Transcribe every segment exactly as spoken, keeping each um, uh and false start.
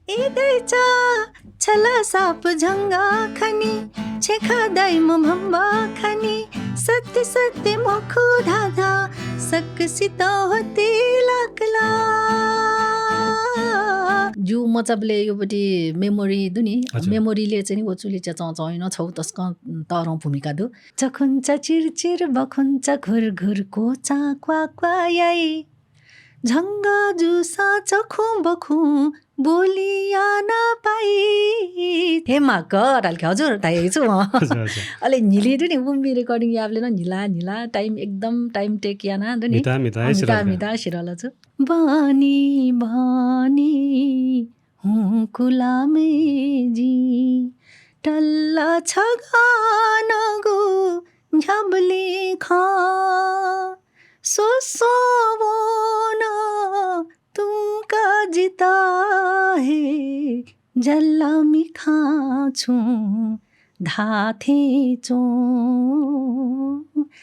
ए दाइचा, छला साप झंगा खनी, छेखा दाइम भम्बा खनी, सत्य सत्य मखु धाधा, सकसित होते लाकला। ज्यू मचाबलय् योपट्टि memory दु नि, हजुर। Memory ले चाहिँ नि व चुलि च्याचां चौं इन छौ तस्कं तरं भूमिका दु। चखुन्चा चिरचिर, बखुन्चा घुरघुर, कोचा क्वाक्वा याइ। झंगा जूसा चखुं बखुं बोली याना पाइ। हे माक, रालके हजुर, धाइ छु म। हजुर, हजुर। अले न्हिली दु नि, उम्बी recording याबले न न्हिला, न्हिला, time एकदम time take याना दु नि। मिता, मिता, अँ, हे मिता, सिरल का। मिता, सिरल छु। बानी, बानी, हुँ कुलामे जी, टल्ला छगानगु झ्याबली खा, सोसोवोन तुंका जिता हे जल्ला मिखा छुं धाथे चों।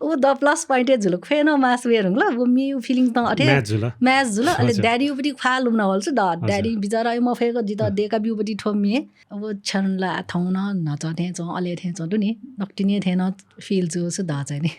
उ द plus point ए जुल, ख्वेन मास वे रुंगल, व मिउ feeling त अथे match जुल। Match जुल, अले हजुर। Daddy उपति ख्वा लुमना वल छु द, हजुर। Daddy बिचारा मफेक जित अँ। देका बिउपति ठो मे। अब क्षण ला थौं न नच थे चों, अले थे चों दु नि, नक्तिने थे न feel जु छु द चाहिँ नि।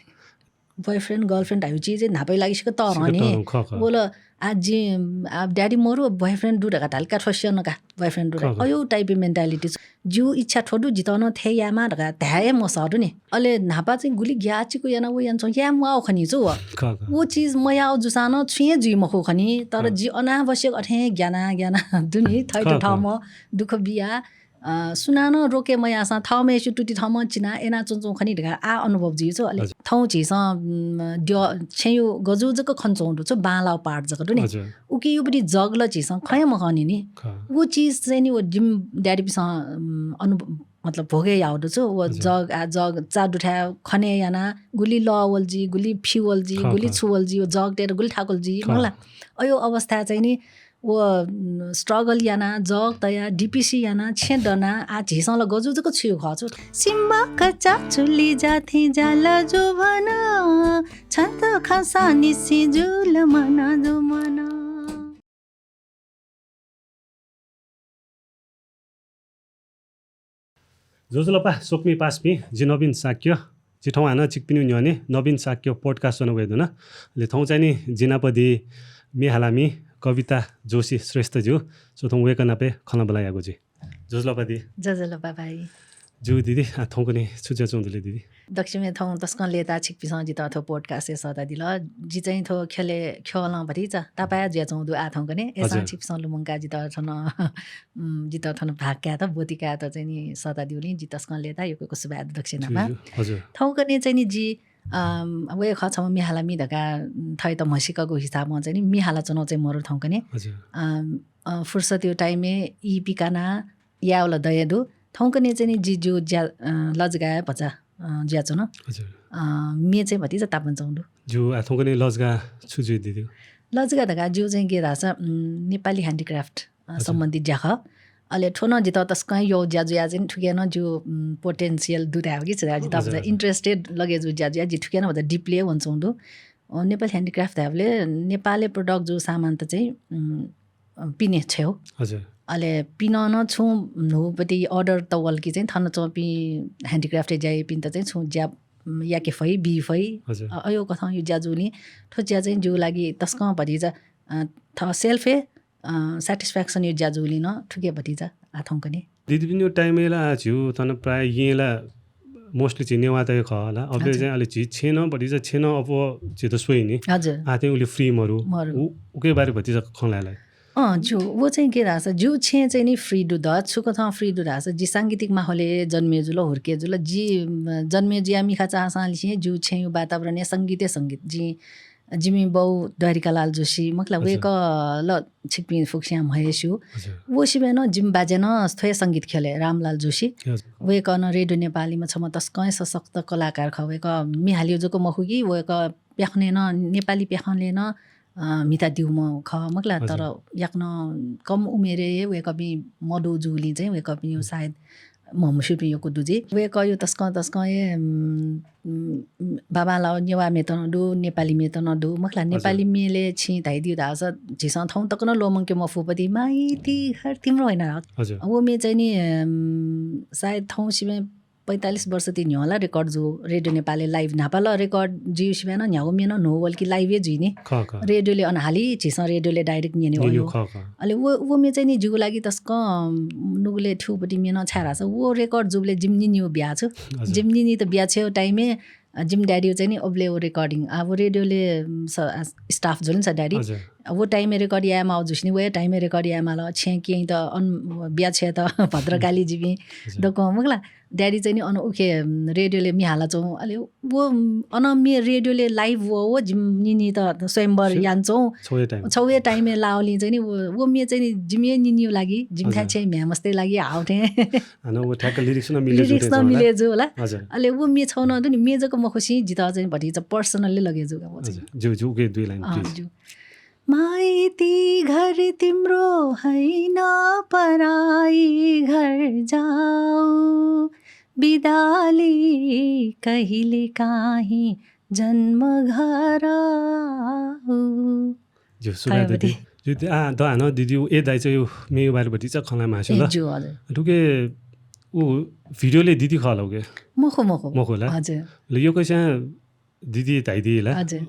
Boyfriend, girlfriend धायु चिज चाहिँ न्हापै लागि सिक तरं सिक नि। तरं, ख, ख। वल, आ, जि, आ, Daddy मरु, boyfriend दु धका धाल का, थ्व स्यन का, boyfriend दु ख, धका। ख। अयो type mentality छु। ज्यू इच्छा थ्व दु, जित न थे यामा धका धाये मसः दु नि। अले न्हापा चाहिँ गुलि ग्याचिकु याना व यान चों याये म्वाउ खनि छु व। ख, ख। व चिज मयाउ जुसां न छुं हे जुइ मखु खनि, तर ख। जि अनावश्यक अथे ग्याना, ग्याना दु नि, थैत ख, ख। थम दुःख बिया, अ, सुनानं रोके मयाःसां थःम्हय्‌सु तुति थःम्हं चिना एना च्वंच्वं खनी धकाः आः अनुभव जुइ छु। अले हजुर। थौं झीसं, उम्, द्य-, छेँयु गजु जक खन च्वं दु छु, बांलाउ part जक दु नि। हजुर। उकियुपट्टि जग ल झीसं खँ हे मखनी नि। खः। उ चिज चाहिँ नि व जिम daddy पिसं, उम्, अनु-, मतलब भोगे याउ दु छु। व हजुर। जग, आ, जग चा दुथाय् खने याना, गुलि लः वल जी, गुलि फि वल जी, खः, गुलि खः। छु वल जी, व जग तेर गुलि थाकुल जी, खः। मला। अयो अवस्था चाहिँ नि व, उम्, struggle याना, जग तया, DPC याना, छेँ दना, आ झीसं ल गजु जक छु खः छु। सिम्बा कचा चुलि जाथे जाला जो भन, छन्त खसा निसि जुल मना जो मना। ज्वजलपा स्वकुमि पासापिं, जि नवीन शाक्य। जि थौं हानं छिकपिनिगु न्ह्यःने नवीन शाक्य podcast च्वना वये धुन। अले थौं चाहिँ नि जि नाप दी म्ये हालामि कविता जोशी श्रेष्ठ ज्यू। सो थौं वय्‌कः नाप हे खँल्हाबल्हा यायेगु जुइ। ज्वजलपा दी। ज्वजलपा भाइ। ज्यू दिदी, आ, थौंकन्हय् छु जुयाच्वंगु दु ले दिदी? दक्वसिबें थौं तसकं लय्‌ताः छिकपिसं जितः थ्व podcast-य् सःतादिल। जि चाहिँ थ्व ख्यलय् ख्यलं भतिचा तापाया जुयाच्वंगु दु आः थौंकन्हय्। अय्‌सां हजुर। छिकपिसं लुमंकाः जितः थन, उम्, जितः थन भाग कायेत, ब्वति कायेत चाहिँ नि सःतादीगुलिं जि तसकं लय्‌ताः, यक्व यक्व सुभाय् दु दक्वसिबें नाप। ज्यू, ज्यू। हजुर। थौंकन्हय् चाहिँ नि जि, अम, वय्‌कः छम्ह म्ये हालामि धकाः थःत म्हसीकागु हिसाबं चाहिँ नि म्ये हालाच्वनागु चाहिँ मरु थौंकन्हय्। हजुर। अम, अ, फुर्सदया time-य् EP काना यायेगु ला दये दु। थौंकन्हय् चाहिँ नि जि ज्यू ज्या, अ, लजगाय् भचा, अ, जुयाच्वन। हजुर। अ, म्ये चाहिँ भतिचा तापाना च्वंगु दु। ज्यू, आ, थौंकन्हय् लजगाः छु जुइ दिदी? लजगाः धकाः ज्यू चाहिँ गय् धाःसा, उम्, नेपाली handicraft, अ, हजुर। सम्बन्धी ज्याखः। अले थ्व नं जितः तसकं यःगु ज्या जुयाः चाहिँ थुकिया नं ज्यू, उम्, potential दु धायेगु कि छु धायेगु, जितः हजुर, भचा हजुर। Interested लगे जूगु ज्या जुयाः जि थुकिया नं भचा deeply हे वनाच्वंगु दु। अ, नेपाली handicraft धायेबलय् नेपालय् product जूगु सामानत चाहिँ, उम्, अ, पिने छ्वयेगु। हजुर। अले पिनं नं छुं न्हूपति order त वल कि चाहिँ थन च्वंपिं handicraft-य् ज्या याइपिन्त चाहिँ छुं ज्या, उम्, याके फइ, बी फइ। हजुर। अ, अयो कथंयु ज्या जूगुलिं थ्व ज्या चाहिँ ज्यू लागि तसकं भतिचा, अ, थः self हे, अ, satisfaction-यु ज्या जूगुलिं नं थुके भतिचा आः थौंकन्हय्। दिदीपिनिगु time-य् ला झीगु थन प्रायः येँ ला mostly झी नेवाःतय् खः ला। अबलय् हजुर। चाहिँ अले झी छेँ नं भतिचा छेँ नं अप्वः झीत स्वइ नि। हजुर। आः थें उलि free मरु। मरु। उ, उके बारे भतिचा खँ ल्हाये ला। अँ, ज्यू, व चाहिँ गय् धाःसा, ज्यू छेँ चाहिँ नि free दु द, छु कथं free दु धाःसा, जि सांगीतिक माहौलय् जन्मे जुल, हुर्के जुल, जि, अ, जन्मे जुया मिखा चाःसांलिसें ज्यू छेँयु वातावरणय् संगीतय् संगीत। जि, जिमि बौ द्वारिकालाल जोशी, मखु ला, हजुर। वय्‌कः ल छिकपिं फुक्कसियां म्हय्‌स्यू। हजुर। व सिबें नं जिमि बाज्या नं थ्व हे संगीत ख्यलय्, रामलाल जोशी। हजुर। वय्‌कः नं रेडियो नेपालीमा छम्ह तसकं हे सशक्त कलाकार खः। वय्‌कः म्ये हालियु जक मखु कि, वय्‌कः प्याखनय् नं, नेपाली प्याखनय् नं, अ, म्हितादीम्ह खः, मखु ला, हजुर। तर याकनं कम उमेरय् हे वय्‌कःपिं मदु जूगुलिं चाहिँ वय्‌कःपिं सायद म्हमस्यूपिं यक्व दु जुइ। वय्कःया तसकं तसकं हे, उम्, उम्, बांबांलाः नेवाः म्येत नं दु, नेपाली म्येत नं दु। मखुला, नेपाली म्येलय् छिं धयादिउ धाःसा झीसं थौं तक नं ल्वःमंके मफुपति माइती घर तिम्रो होइन। हजुर। व म्ये चाहिँ नि, उम्, सायद थौं सिबें पैंतालिस वर्ष ति न्ह्यः ला record जू, रेडियो नेपालय् live न्हापा ला record जुइ सिबें नं न्ह्यागु म्ये नं न्हू वल कि live हे जुइ नि। खः, खः। रेडियोले अन हाली झीसं रेडियोले direct न्यने वल। खः, खः। अले व, व म्ये चाहिँ नि जिगु लागि तसकं नुगलय् थ्यूपति म्ये नं छाय् धाःसा व record जूबलय् जिमि निनिउ बिया छु। हजुर। जिमि निनि त बिया छेउ time-य्, अ, जिमि daddy चाहिँ नि अबलय् व recording, आ, व रेडियोले, उम्, स-, आ, staff जुल नि स daddy। हजुर। व time-य् record याये माउ जुसिनि, व time-य् record याये माल, छेँ कें त अन बिया छेँ त भद्रकाली जिमि। हजुर। दक्वं मखुला। Daddy चाहिँ नि अन उखे, उम्, रेडियोले म्ये हालाच्वं। अले व, उम्, अन म्ये रेडियोले live व, व जिमि निनि त स्वयम्वर यानाच्वं। छौया time। छौया time-य् लावलिं चाहिँ नि व, व म्ये चाहिँ नि जिमि निनिउ लागि, जिमि थाय् छेँ म्ह्याय् मस्तय् लागि हाउ थें। अन व ठ्याक्क lyrics नं मिले जू थें च्वं होला। हजुर। अले व म्ये छौ नं दु नि, म्ये जक मखुसिं जितः चाहिँ भतिचा personally लगे जू का व चाहिँ। हजुर। ज्यू, ज्यू, उके दुई line, अँ, please। ज्यू। माइती घर तिम्रो होइन, पराई घर जाऊ, बिदाली कहिलेकाहीँ जन्म घर आऊ। ज्यू, सुभाय् दिदी। ज्यू, आ, द हानं दिदी, ए दाइचाया म्येया बारे भतिचा खँ ल्हाये मास्ति ला। ज्यू, हजुर। थुके उ video-लय् दिदी खः ला उके? मखु, मखु। मखु ला? हजुर। ल, यक्वस्यां दिदी धाइदी ला? हजुर।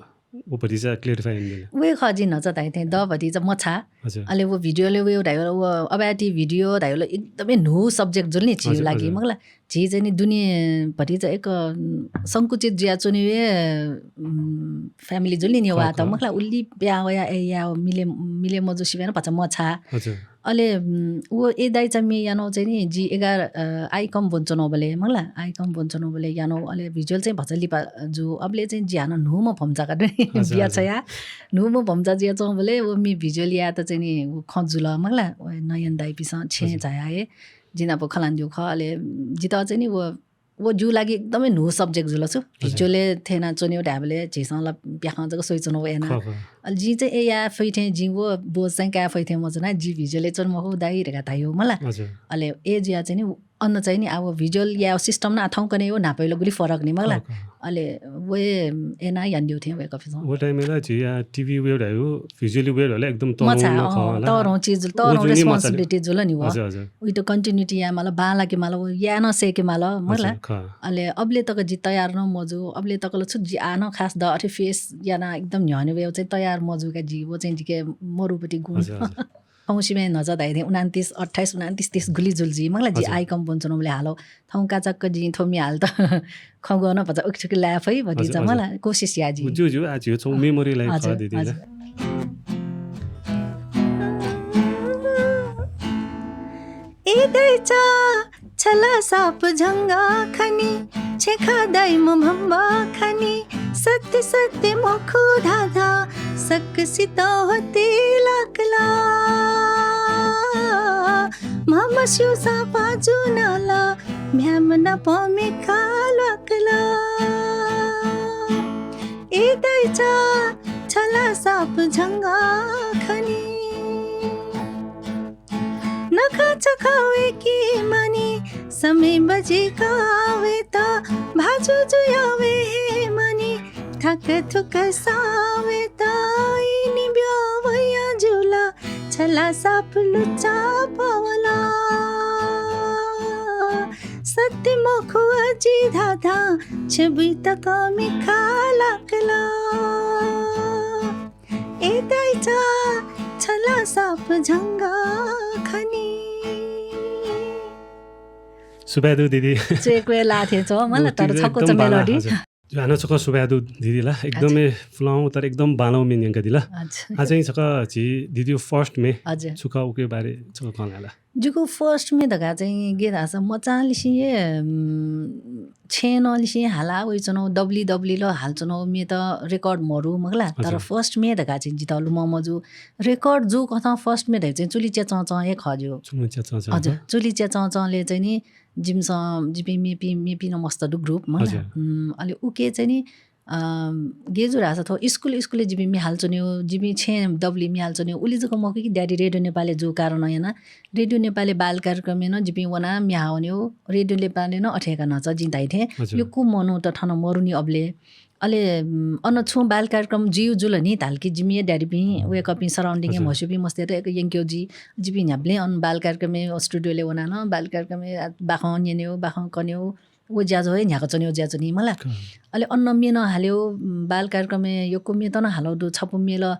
व भतिचा clarify यानादिल। व हे खः, जिं न्हाचा धाइ थें द भतिचा मछाः। हजुर। अले व video-लय् वयेउ धाइबलय् व अबयाति video धाइबलय् एकदमै न्हू subject जुल नि झीउ लागि, हजुर। मखुला। झी चाहिँ नि दुने भतिचा एक, उम्, संकुचित जुयाच्वने हे, उम्, family जुल नि नेवाःत, मखुला। उलि प्याः वया ए या मिले, मिले मजू सिबें नं भचा मछाः। हजुर। अले, उम्, व ए दाइचा म्ये यानाउ चाहिँ नि जि एघार, अ, आइकम ब्वनाच्वनाबलय्, मखुला, आइकम ब्वनाच्वनाबलय् यानाउ, अले visual चाहिँ भचा लिपा जू। अबलय् चाहिँ जि हानं न्हूम्ह भम्चा का दु नि, हजुर, बिया छ्वया। न्हूम्ह भम्चा जुयाच्वंबलय् व म्ये visual यायेत चाहिँ नि व खँ जुल, मखुला, व नयन दाइपिसं छेँ झाया हे। जि नाप खँ ल्हानादिउ खः। अले जितः चाहिँ नि व, व जिउ लागि एकदमै न्हू subject जुल छु। हजुर। Visual-य् थेना च्वनेउ धाइबलय् झीसं ला प्याखं जक स्वइच्वनाउ याना। खः, खः। अले जिं चाहिँ ए याये फइ थें, जिं व बोझ चाहिँ काये फइ थें मच्वना, जि visual-य् च्वने मखु दाइ धका धाइउ मखुला। हजुर। अले ए जुया चाहिँ नि अन चाहिँ नि अब visual याउ system नं थौंकन्हय् व न्हापाया गुलि फरक नि मखुला। खः, खः। अले व हे याना यानादिउ थें वय्कःपिसं। व time-य् ला झी या TV वयेउ धाइउ, visually वयेउ धाइबलय् एकदम तःधंगु, अँ, खः ला। तःधंगु चिज जुल, तःधंगु responsibility जुल नि व। हजुर, हजुर। उइत continuity याये माल, बांलाके माल, व याये नं सय्के माल, मखुला। हजुर, खः। अले अबलय् तक जि तयार नं मजू, अबलय् तक ला छु जि आः नं खास द अथे face याना एकदम न्ह्यःने वयेउ चाहिँ तयार मजू का जि, व चाहिँ जिके मरुपति गुण। हजुर, हजुर। थौं सिबें न्हाचा धाइ थें उनन्तिस, अट्ठाइस, उनन्तिस, तीस गुलि जुल जि, मखुला, जि, हजुर। आइकम ब्वनाच्वनाबलय् हालाउ। थौं काचाक्क जिं थ्व म्ये हालेत खँग्वः नं भचा उखेथुखे लाये फइ भतिचा, हजुर, हजुर। मखुला, कोसिस या जि। ज्यू, ज्यू, आ झीउ छगू memory लाइक खः दिदी ला। हजुर। ए दाइचा, छला साप झंगा खनी, छेखा दाइम्ह भम्बा खनी, सत्य सत्य मखु धाधा, सकसित होते लाकला। म्ह मस्यू सापा जुनाला, म्ह्याय्म्ह नाप म्ये का ल्वाकला। ए दाइचा, छला साप झंगा खनी। नखा चखा वय्के मानि, समय बजिका वयेत, भाजु जुया वये हे मानि, थाक थुक सा वयेत, इनि ब्यः वया जुल, छला साप लुचा पवला। सत्य मखु अजि धाधां, छेँ बुइतक मिखा लाकला। ए दाइचा, छला साप झंगा खनी। सुभाय् दु दिदी। चय्क्वय् लाः थें च्वं मला, तर छकूचा एकदम बांला, melody। हजुर। ज्यू, हानं छकः सुभाय् दु दिदी ला, एकदमै पुलांगु तर एकदम बांलाःगु म्ये न्यंकादिल। अच्छा। आः चाहिँ छकः झी दिदीया first म्ये, हजुर। छु खः उकिया बारे छकः खँ ल्हाये ला। जिगु first म्ये धकाः चाहिँ गय् धाःसा मचांनिसें हे, उम्, छेँय् नं लिसें हाला वइच्वनागु, दबुलिइ दबुलिइ ला हालाच्वनागु म्ये त record मरु मखु ला, तर हजुर। First म्ये धकाः चाहिँ जितः लुमं मजू। Record जूगु कथं first म्ये धइगु चाहिँ चुलि च्या चंचं हे खः ज्यू। चुलि च्या चंचं, हजुर, हँ। चुलि च्या चंचंलय् चाहिँ नि जिमिसं, जिपिं मेपिं, मेपिं नं मस्त दु group मखु ला। हजुर। उम्, अले उकी चाहिँ नि अ, गय् जू धाःसा थ्व स्कुल, स्कुलय् जिपिं म्ये हालाच्वनेगु, जिपिं छेँ दबुलिइ म्ये हालाच्वनेगु, उलि जक मखु कि daddy रेडियो नेपालय् जूगु कारणं यानाः रेडियो नेपालय् बाल कार्यक्रमय् नं जिपिं वनाः म्ये हावनेगु, रेडियो नेपालय् नं अथे हे का न्हाचः जिं धाइ थें हजुर। यक्व मनूत थन मरुनि अबलय्। अले, उम्, अन छुं बाल कार्यक्रम जुइगु जुल नि धाल कि जिमि हे daddy-पिं, अँ। वय्कःपिं surrounding-य् हजुर। म्हस्यूपिं मस्तय्त यक्व यंकेगु जुइ। जिपिं न्ह्याबलें अन बाल कार्यक्रमय् studio-लय् वनाः नं बाल कार्यक्रमय्, आ, बाखं न्यनेगु, बाखं कनेगु, व ज्याझ्वः हे न्ह्याकाच्वनेगु ज्याझ्वः नि मला। अँ। अले अन म्ये नं हालेगु, उम्, बाल कार्यक्रमय् यक्व म्येत नं हालागु दु, छपु म्ये ला, अ,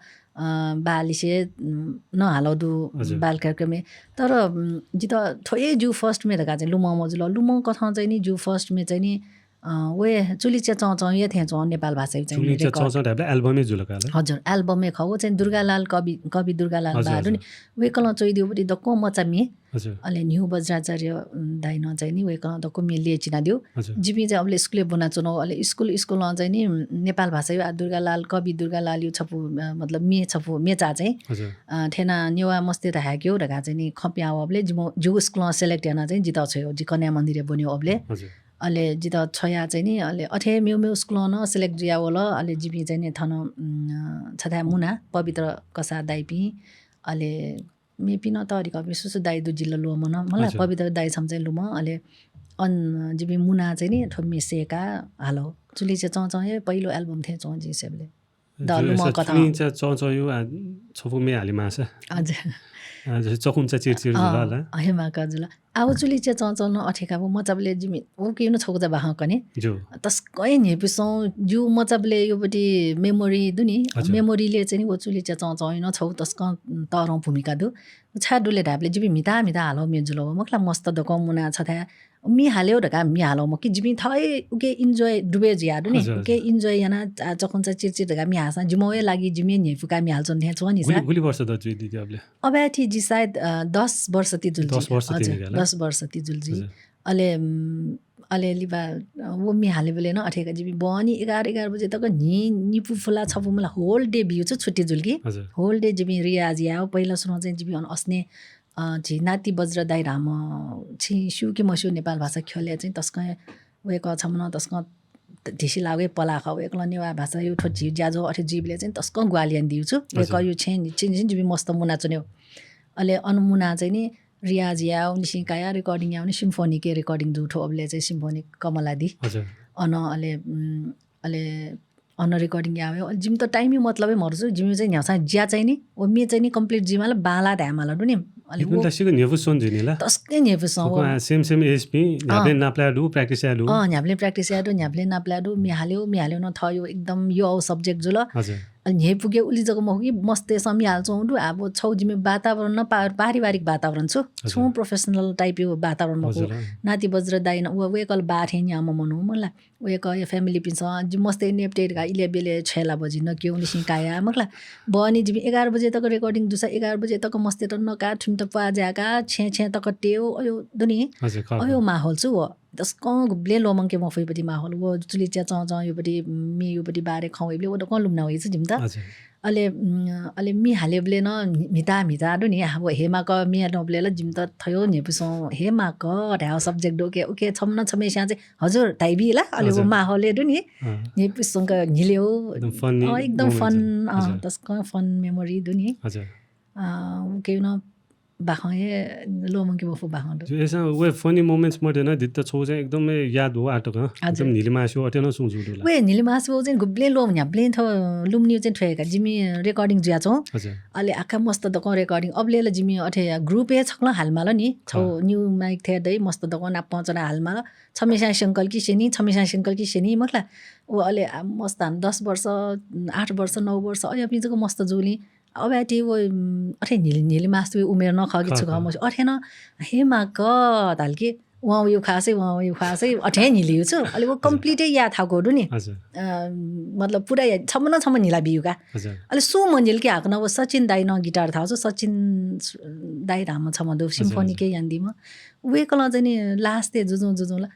बालिसे, उम्, नं हालागु दु हजुर। बाल कार्यक्रमय्। तर, उम्, जितः थ्व हे ज्यू first म्ये धकाः चाहिँ लुमं मजुल। लुमं कथं चाहिँ नि ज्यू first म्ये चाहिँ नि, अ, व हे चुलिच्या चंचंया थें च्वं नेपाल भाषाया चाहिँ नि चुलिच्या record। चंचं धायेबलय् album-य् जुल का ला? हजुर, album-य् खः। व चाहिँ दुर्गालाल कवि, कवि दुर्गालाल हजुर, बहादुर नि। हजुर। वय्कलं च्वयादीगु दक्व मचा म्ये। हजुर। अले न्हिउ बज्राचार्य, उम्, दाइनं चाहिँ नि वय्कलं दक्व म्ये ल्यय् चिनादीगु। हजुर। जिपिं चाहिँ अबलय् स्कुलय् ब्वनाच्वनागु, अले स्कुल, स्कुलं चाहिँ नि नेपाल भाषाया आ दुर्गालाल, कवि दुर्गालालया छपु, अ, मतलब म्ये छपु, म्येचा चाहिँ, हजुर। अ, थ्यनाः नेवाः मस्तय्त हाय्केगु धकाः चाहिँ नि खँ पिहां वःबलय् जिमि, जिगु स्कुलं select यानाः चाहिँ जितः छ्वयागु, जि कन्या मन्दिरय् ब्वनेगु अबलय्। हजुर। अले जितः छ्वयाः चाहिँ नि, अले अथे हे मेगु मेगु स्कुलं नं select जुयावल। अले जिपिं चाहिँ नि थन, उम्, छथाय् मुना, पवित्र कसाः दाइपिं, अले मेपिं नं तःधिकःपिं सुसु दाइ दु, जि ला लुमं, मला हजुर। पवित्र दाइ छम्ह चाहिँ लुमं, अले अन जिपिं मुनाः चाहिँ नि थ्व म्ये सय्काः हालागु। चुलिच्या चंचं हे पहिलो album थें च्वं जिं स्वयेबलय्। द हजुर, लुमं यस्ता कथं। चुलिच्या चंचंया, आ, छपु म्ये हाले माःसा। हजुर। आ, जस्तै चखुंचा चिरचिर जुल अँ, ला? हे माका जुल। आ व चुलिच्या चंचं नं अथे का, व मचाबलय् जिमि उकिं नं छगू चा बाखं कने। ज्यू। तसकं हे न्ह्यइपुसे च्वं, ज्यू मचाबलय् योपट्टि memory दु नि, हजुर। Memory-लय् चाहिँ नि व चुलिच्या चंचंया नं छगू तसकं तःधंगु भूमिका दु। छाय् दु ले धायेबलय् जिपिं म्हिता म्हिता हालागु म्ये जुल व, मखु ला, मस्त दक्वं मुनाः छथाय् म्ये हालेगु धकाः म्ये हालागु मखु कि, जिपिं थः हे उकी enjoy डुबय् जुयाः दु नि, हजुर, उकी हजुर। Enjoy यानाः, आ, चखुंचा चिरचिर धकाः म्ये हाःसां जिमिगु हे लागि जिमि हे न्ह्यइपुकाः म्ये हालाच्वने थें च्वं नि गुलि, सा। गुलि वर्ष द जुइ दिदी अबलय्? अबलय् थी जि सायद, अ, दस वर्ष ति जुल दस जि। वर्ष ति हजुर, निकाला। दस वर्ष ति जुल जि। हजुर। अले, उम्, अले लिपा, अ, व म्ये हालेबलय् नं अथे का जिपिं बहनी एघार, एघार बजे तक न्हि, निपु फुला छपु मला whole day बियु छु छुट्टी जुल कि। हजुर। Whole day जिपिं रियाज याः। पहिला सुरुं चाहिँ जिपिं अन असनय्, अ, झी नाति बज्र दाइ धाःम्ह, छिं स्यू कि मस्यू नेपाल भाषा ख्यलय् चाहिँ तसकं वय्कः छम्ह नं तसकं ढिसि लाःगु हे पलाः खः। वय्कलं नेवाः भाषाया थ्व झी ज्याझ्वः अथे जुइबलय् चाहिँ तसकं ग्वाहालि यानादीगु छु। हजुर। वय्कःया छेँ, छेँ, छेँ जिपिं मस्त मुनाच्वनेगु। अले अन मुनाः चाहिँ नि रियाज याः, निसिं कायाः recording याः नि symphony-य् recording जू थ्व अबलय् चाहिँ symphony कमलादी। हजुर। अन अले, उम्, अले अन recording याः वये। अले जिमित time-या मतलब हे मरु छु। जिमि चाहिँ न्ह्याःसां ज्या चाहिँ नि, व म्ये चाहिँ नि complete जुइमाल, बांला धायेमाल दु नि। अले एकदम व तसिक न्ह्यइपुसे च्वं जुइ नि ला? तसकं न्ह्यइपुसे च्वं, थुकथं व। Same, same age-पिं, न्ह्याबलें अँ। नापलाये दु, practice याये दु। अँ, न्ह्याबलें practice याये दु, न्ह्याबलें नापलाये दु, म्ये हालेगु, म्ये हालेगु नं थःगु एकदम यःगु subject जुल। हजुर। अले न्ह्यइपुगु उलि जक मखु कि मस्तय्सं म्ये हालाच्वंगु दु। अब छगू जिमि वातावरण नं पा-, पारिवारिक वातावरण छु। हजुर। छुं professional type-या वातावरण मखु। हजुर, अँ। नाति बज्र दाइ नं, व, वय्कः ला बाः थें न्याम्ह मनू मला। वय्कःया family-पिन्सं जि मस्तय् न्यय्पुते धकाः इलय् ब्यलय् छ्वये ला बजि नकेगु निसिं कायाः, मखु ला। बहनी जिमि एघार बजे तक recording जूसा एघार बजे तक मस्तय्त नकाः थुमित प्वाः जाय्काः छेँ छेँ तक तयेगु अयो दु नि। हजुर, खः, अयो खः। माहौल छु व। तसकं गुबलें ल्वःमंके मफइपट्टि माहौल। व चुलिच्या चंचंयापट्टि, म्येयापट्टि बारे खँ वइबलय् व दक्वं लुमना वइ छु जिमित। हजुर। अले, उम्, अले म्ये हालेबलय् नं म्हि-, म्हिता म्हिता दु नि, आ, व हे माक म्ये हालेबलय् ला जिमित थयो न्ह्यइपुसे च्वं हे माक धायेगु subject दु के, उकी छम्ह नं छम्हेस्यां चाहिँ हजुर धाइबी ला, अले व हजुर। माहौल हे दु नि। अँ। न्ह्यइपुसे च्वंक न्हिलेगु। एकदम funny अँ, एकदम moment fun, जुन। अँ, हजुर। तसकं fun memory दु नि। हजुर। अँ, उकी नं बाखं हे ल्वःमंके मफु बाखं दु। जो, अय्सां व funny moments मध्ये नं दित छगू चाहिँ एकदमै याद वः आः तक। हजुर। एकदम न्हिले मास्यू अथे नं सुं जू दु ला? व न्हिले मास्यू चाहिँ गुबलें ल्वः न्ह्याबलें थ्व लुमनियु चाहिँ थ्व हे का। जिमि recording जुयाच्वं। हजुर। अले आखा मस्त दक्वं recording। अबलय् ला जिमि अथे group हे छकलं हालेमाल नि। छगू अँ। न्यू mic थें दइ, मस्त दक्वं नापं च्वनाः हालेमाल। छम्हेस्यां स्यंकल कि स्यनी, छम्हेस्यां स्यंकल कि स्यनी, मखु ला। व अले आ, मस्त हानं दस वर्ष, आठ वर्ष, नौ वर्ष, अय्‌पिं जक मस्त जूलिं। अबयाति व, उम्, अथे न्हिले, न्हिले मास्यू उमेर नं खः कि खः, छु खः खः। मस्यू। अथे नं हे माक धाल कि वं वयु खासै, वं वयु खासै, अथे न्हिलेयु छु। अले व हजुर। Complete हे याः थाकु दु नि। हजुर। अ, मतलब पुरा या-, छम्ह नं छम्ह न्हिला बियु का। हजुर। अले सुं मन्जिल कि हाकनं व सचिन दाइ नं guitar थाउ छु, सचिन सु-, दाइ धाःम्ह छम्ह दु, हजुर, symphony हजुर। के यानादीम्ह। वय्‌कलं चाहिँ नि last-य् जुजुं जुजुं ला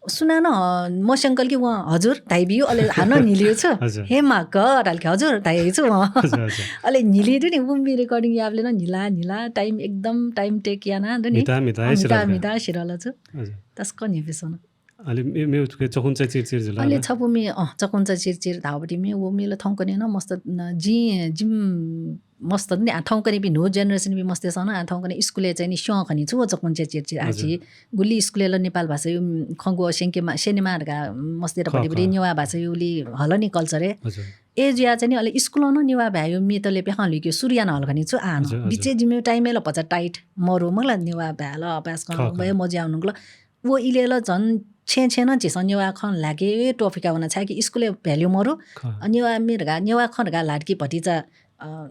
सुनानं, अ, मस्यंकल कि वं हजुर धाइबियु, अले हानं न्हिलेयु छु। हजुर। हे माक धाल कि हजुर धाइयु छु वं। हजुर, हजुर। अले न्हिले दु नि, उम्बी recording याबलय् नं न्हिला, न्हिला, time एकदम time take याना दु नि। म्हिता, म्हिता, अँ, हे म्हिता, सिरल का। म्हिता सिरल छु। हजुर। तसकं न्ह्यइपुसे च्वन। अले मे- मेगु थुके चखुंचा चिरचिर जुल अले ला? छपु मे, अँ, चखुंचा चिरचिर धाःबटी मे, व मेला थौंकन्हय् नं मस्त, न, जिं, जिम मस्त नि, आ, थौंकन्हय्‌पिं न्हू generation पिं मस्तेसं नं, आ, थौंकन्हय् स्कुलय् चाहिँ नि स्यं खनी छु व चखुंचा चिरचिर आः हजुर। झी गुलि स्कुलय् ला नेपाल भाषाया खँग्वः सिनेमा, सिनेमा धकाः मस्तेत हजुर, बटी बटी खः, खः। नेवाः भाषाया उलि हल नि culture-य्। हजुर। अय् जुयाः चाहिँ नि अले स्कुलं नं नेवाः भाय्‌या मेतले प्याखं ल्हुइके सुरु याना हल खनी छु आः नं। हजुर, हजुर। बिचे जिमि time-य् ला भचा tight मरु मखु ला नेवाः भाय् ला अभ्यास खः, खँ खः। वये मज्याउनुगु ला। व इलय् ला झन् छेँ छेँ नं झीसं नेवाः खँ ल्हाके त्वपुका वना, छाय्‌कि स्कुलय् value मरु। खः। अ, नेवाः मे धकाः, नेवाः खँ धकाः ल्हातकि भतिचा, अ,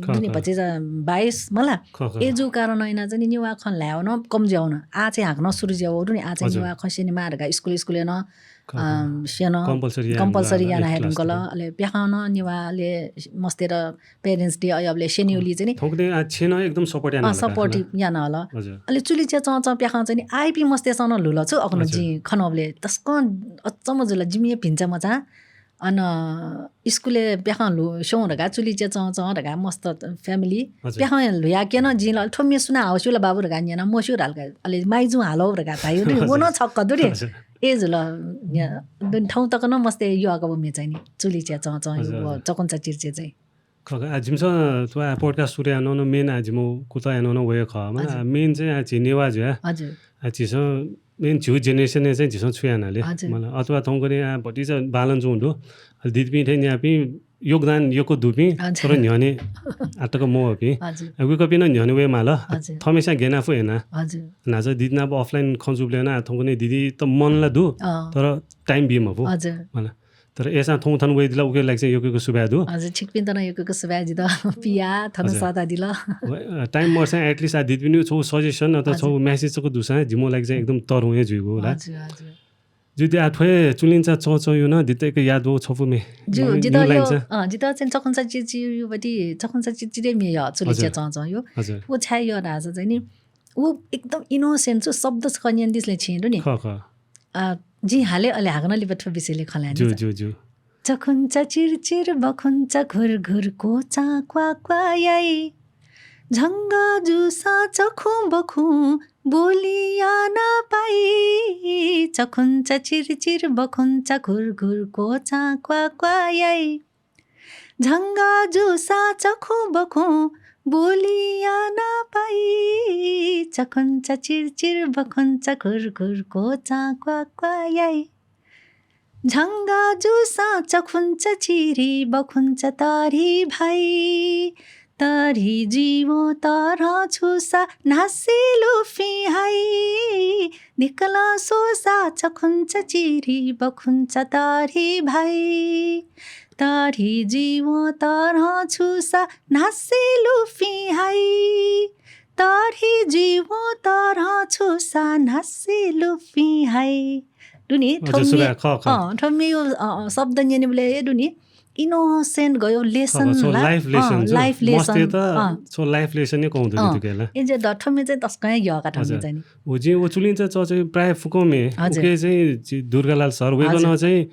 खः, दुने खः। भतिचा bias मला। खः, खः। अय् जूगु कारणं यानाः चाहिँ नि नेवाः खँ ल्हायेगु नं कम जुयावन। आः चाहिँ हाकनं सुरु जुयावःगु नि, आः चाहिँ हजुर। नेवाः खँ सिनेमा धकाः स्कुल स्कुलय् नं, खः, खः। अ, स्यन, compulsory याना compulsory याना हे याना हे धुंकल। Class-य्। अले प्याखं नं नेवाःले मस्तेत Parents' Day अय्‌बलय् स्यनीगुली चाहिँ नि थौंकन्हय् आ छेँ नं एकदम support याना अँ, हल support का, याना हल। हजुर। अले चुलिच्या चंचं प्याखं चाहिँ नि आःयापिं मस्तेसं नं ल्हुल छु अखुनु हजुर। जिं खनाबलय् तसकं अचम्म जुल। जिमि हे भिंचा मचां अन स्कुलय् प्याखं ल्हु-, स्यं धकाः चुलिच्या चंचं धकाः मस्त family हजुर। प्याखं ल्हुयाके नं जिं ला थ्व मे सुनां हाःगु स्यू ला बाबु धकाः न्यना, मस्यू धाल का। अले माइजुं हालौ धकाः धाइ नि, व नं हजुर। छक्क दु नि। हजुर। अय् जुल, न्य-, दुने थौं तक नं मस्ते यःगु मे चाहिँ नि चुलिच्या चंचं हजुर, व हजुर। चखुंचा चिरचिर चाहिँ। खः, खः। आ, जिमिसं थ्व आ podcast सुरु यानागु नं main आ जिमिगु कुतः यानागु नं वय् खः। मला, हजुर। Main चाहिँ आ झी नेवाः जुया। हजुर। आ झीसं main झीगु generation-य् चाहिँ झीसं छु याना ले। हजुर। मला, अथवा थौंकन्हय् आ भतिचा बालं जुं दु। अले दिदिपिं थें न्यापिं योगदान यक्व दुपिं, हजुर। तर न्ह्यःने आतक मवःपिं। हजुर। आ, वय्‌कःपिं नं न्ह्यःने वये माल। हजुर। थःम्हेस्यां गय् याना फु याना। हजुर। न्हाचः दिदी नाप offline खँ जूबलय् नं आ थौंकन्हय् दिदीत मन ला दु, अँ। तर time बी मफु। हजुर। मला। तर अय्‌सां थौं थन वयादिल, उके लागि चाहिँ यक्व यक्व सुभाय् दु। हजुर, छिकपिन्त नं यक्व यक्व सुभाय् जितः पिया थन हजुर। सःतादिल। व, अ, time मरुसां at least आ दिदीपिनिगु छगू suggestion अथवा हजुर। छगू message छकू दुसां जिमिगु लागि चाहिँ एकदम तःधं हे जुइगु होला। हजुर, हजुर। जि आ थ्व हे चुलिंचा चंचंया नं दिदीत एक याद वःगु छपु मे। ज्यू, जितः line यो, अँ, जितः चाहिँ चखुंचा चिरचिरया बटी चखुंचा चिरचिर हे मे यः चुलिंचा हजुर। चंचंया। हजुर। व छाय् यः धाःसा चाहिँ नि, व एकदम innocent छु, शब्द छकः न्यनादिसँ ले छिं दु नि। खः, खः। आ, जिं हाले अले हाकनं लिपा थ्व विषयलय् खँ ल्हाये नि ज्यू, जा। ज्यू, ज्यू। चखुंचा चिरचिर बखुंचा घुरघुर कोचां क्वाक्वा याइ। झंगः जूसां चखुं बखुं बोली याना पाइ। चखुंचा चिरचिर बखुंचा घुरघुर कोचां क्वाक्वा याइ। झंगः जूसां चखुं बखुं बोली याना पाइ। चखुंचा चिरचिर बखुंचा घुरघुर कोचां क्वाक्वा याइ। झंगः जूसां चखुंचा चिरी बखुंचा तरी भाइ। तरी जुइवं तरहं छुसा न्हासि लुफिं हाइ। निकलं स्वःसा चखुंचा चिरी बखुंचा तरी भाइ। तरी जुइवं तरहं छुसा न्हासि लुफिं हाइ। तरी जुइवं तरहं छुसा न्हासि लुफिं हाइ। दु नि, हजुर, थ्व मे-, सुभाय्, खः, खः। अँ, थ्व मेगु, अ, अ, शब्द न्यनेबलय् हे दु नि, innocent गयो lesson खः, खः, छगू ला। Life अँ, lesson छु। Life lesson। मस्तेत अँ। छगू life lesson हे कं दु नि अँ। थुके ला। अय्‌जुयाः थ्व मे चाहिँ तसकं हे यः का थ्व मे हजुर। चाहिँ नि। व जिं व चुलिंचा चंचंया प्रायः फुक्कं मे, हजुर। उके चाहिँ जि दुर्गालाल सर, वय्‌कलं हजुर। चाहिँ,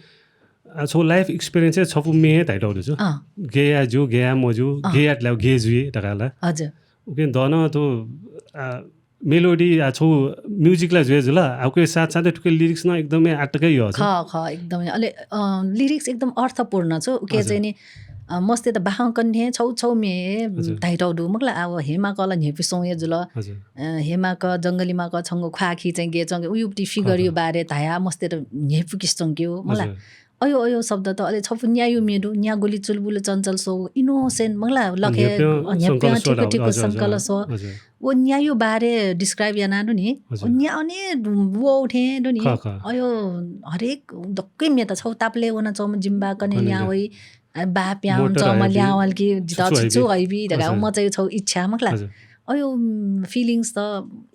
आ, छगू life experience हे छपु मे हे धाइतःगु दु छु। अँ। गय् याये ज्यू, गय् याये मज्यू, अँ। गय् यायेत लाय्, गय् जुइ धकाः ला। हजुर। उके दन थ्व, आ, melody आ छगू music ला जुया जुल, आ उके साथ साथै थुके lyrics नं एकदमै आतक हे यः छु। खः, खः, एकदमै। अले, अ, lyrics एकदम अर्थपूर्ण छु। उके हजुर। चाहिँ नि, अ, मस्तेत बाखं कन्हे छगू छगू मे हजुर। धाइतःगु दु। मखु ला, आ व हेमा क ला न्ह्यइपुसे च्वंगु हे जुल। हजुर। अ, हेमा क, जंगली मा क छंगु ख्वाःखि चाहिँ गय् च्वंगु, उयुपति खः, figure खः। यु बारे धाया मस्तेत न्ह्यइपुकेसे च्वंगु, मखु ला। हजुर। अयो, अयो शब्द त अले छपु न्यायु मे दु, न्यागुलि चुलबुल चञ्चल स्व, innocent, मखु ला, लखे, न्ह्यप्यं न्ह्यप्यं संकल स्व ठिक, ठिक धाउ, हजुर, संकल हजुर, स्व। हजुर। व न्यायु बारे describe याना दु नि, हजुर। व न्याउने वउ थें दु नि। खः, खः। अयो, हरेक दक्कै मेत छौ तापले वना चौम जिम्बा कने कने न्या न्या। वइ, आ, बा प्याउ मोटर चौम हइबी, ल्यावल कि जिता छु छु छिचु हइबी। हइबी धका हजुर। म चाहिँ छौ इच्छा मखु ला। हजुर। अयो, उम्, feelings त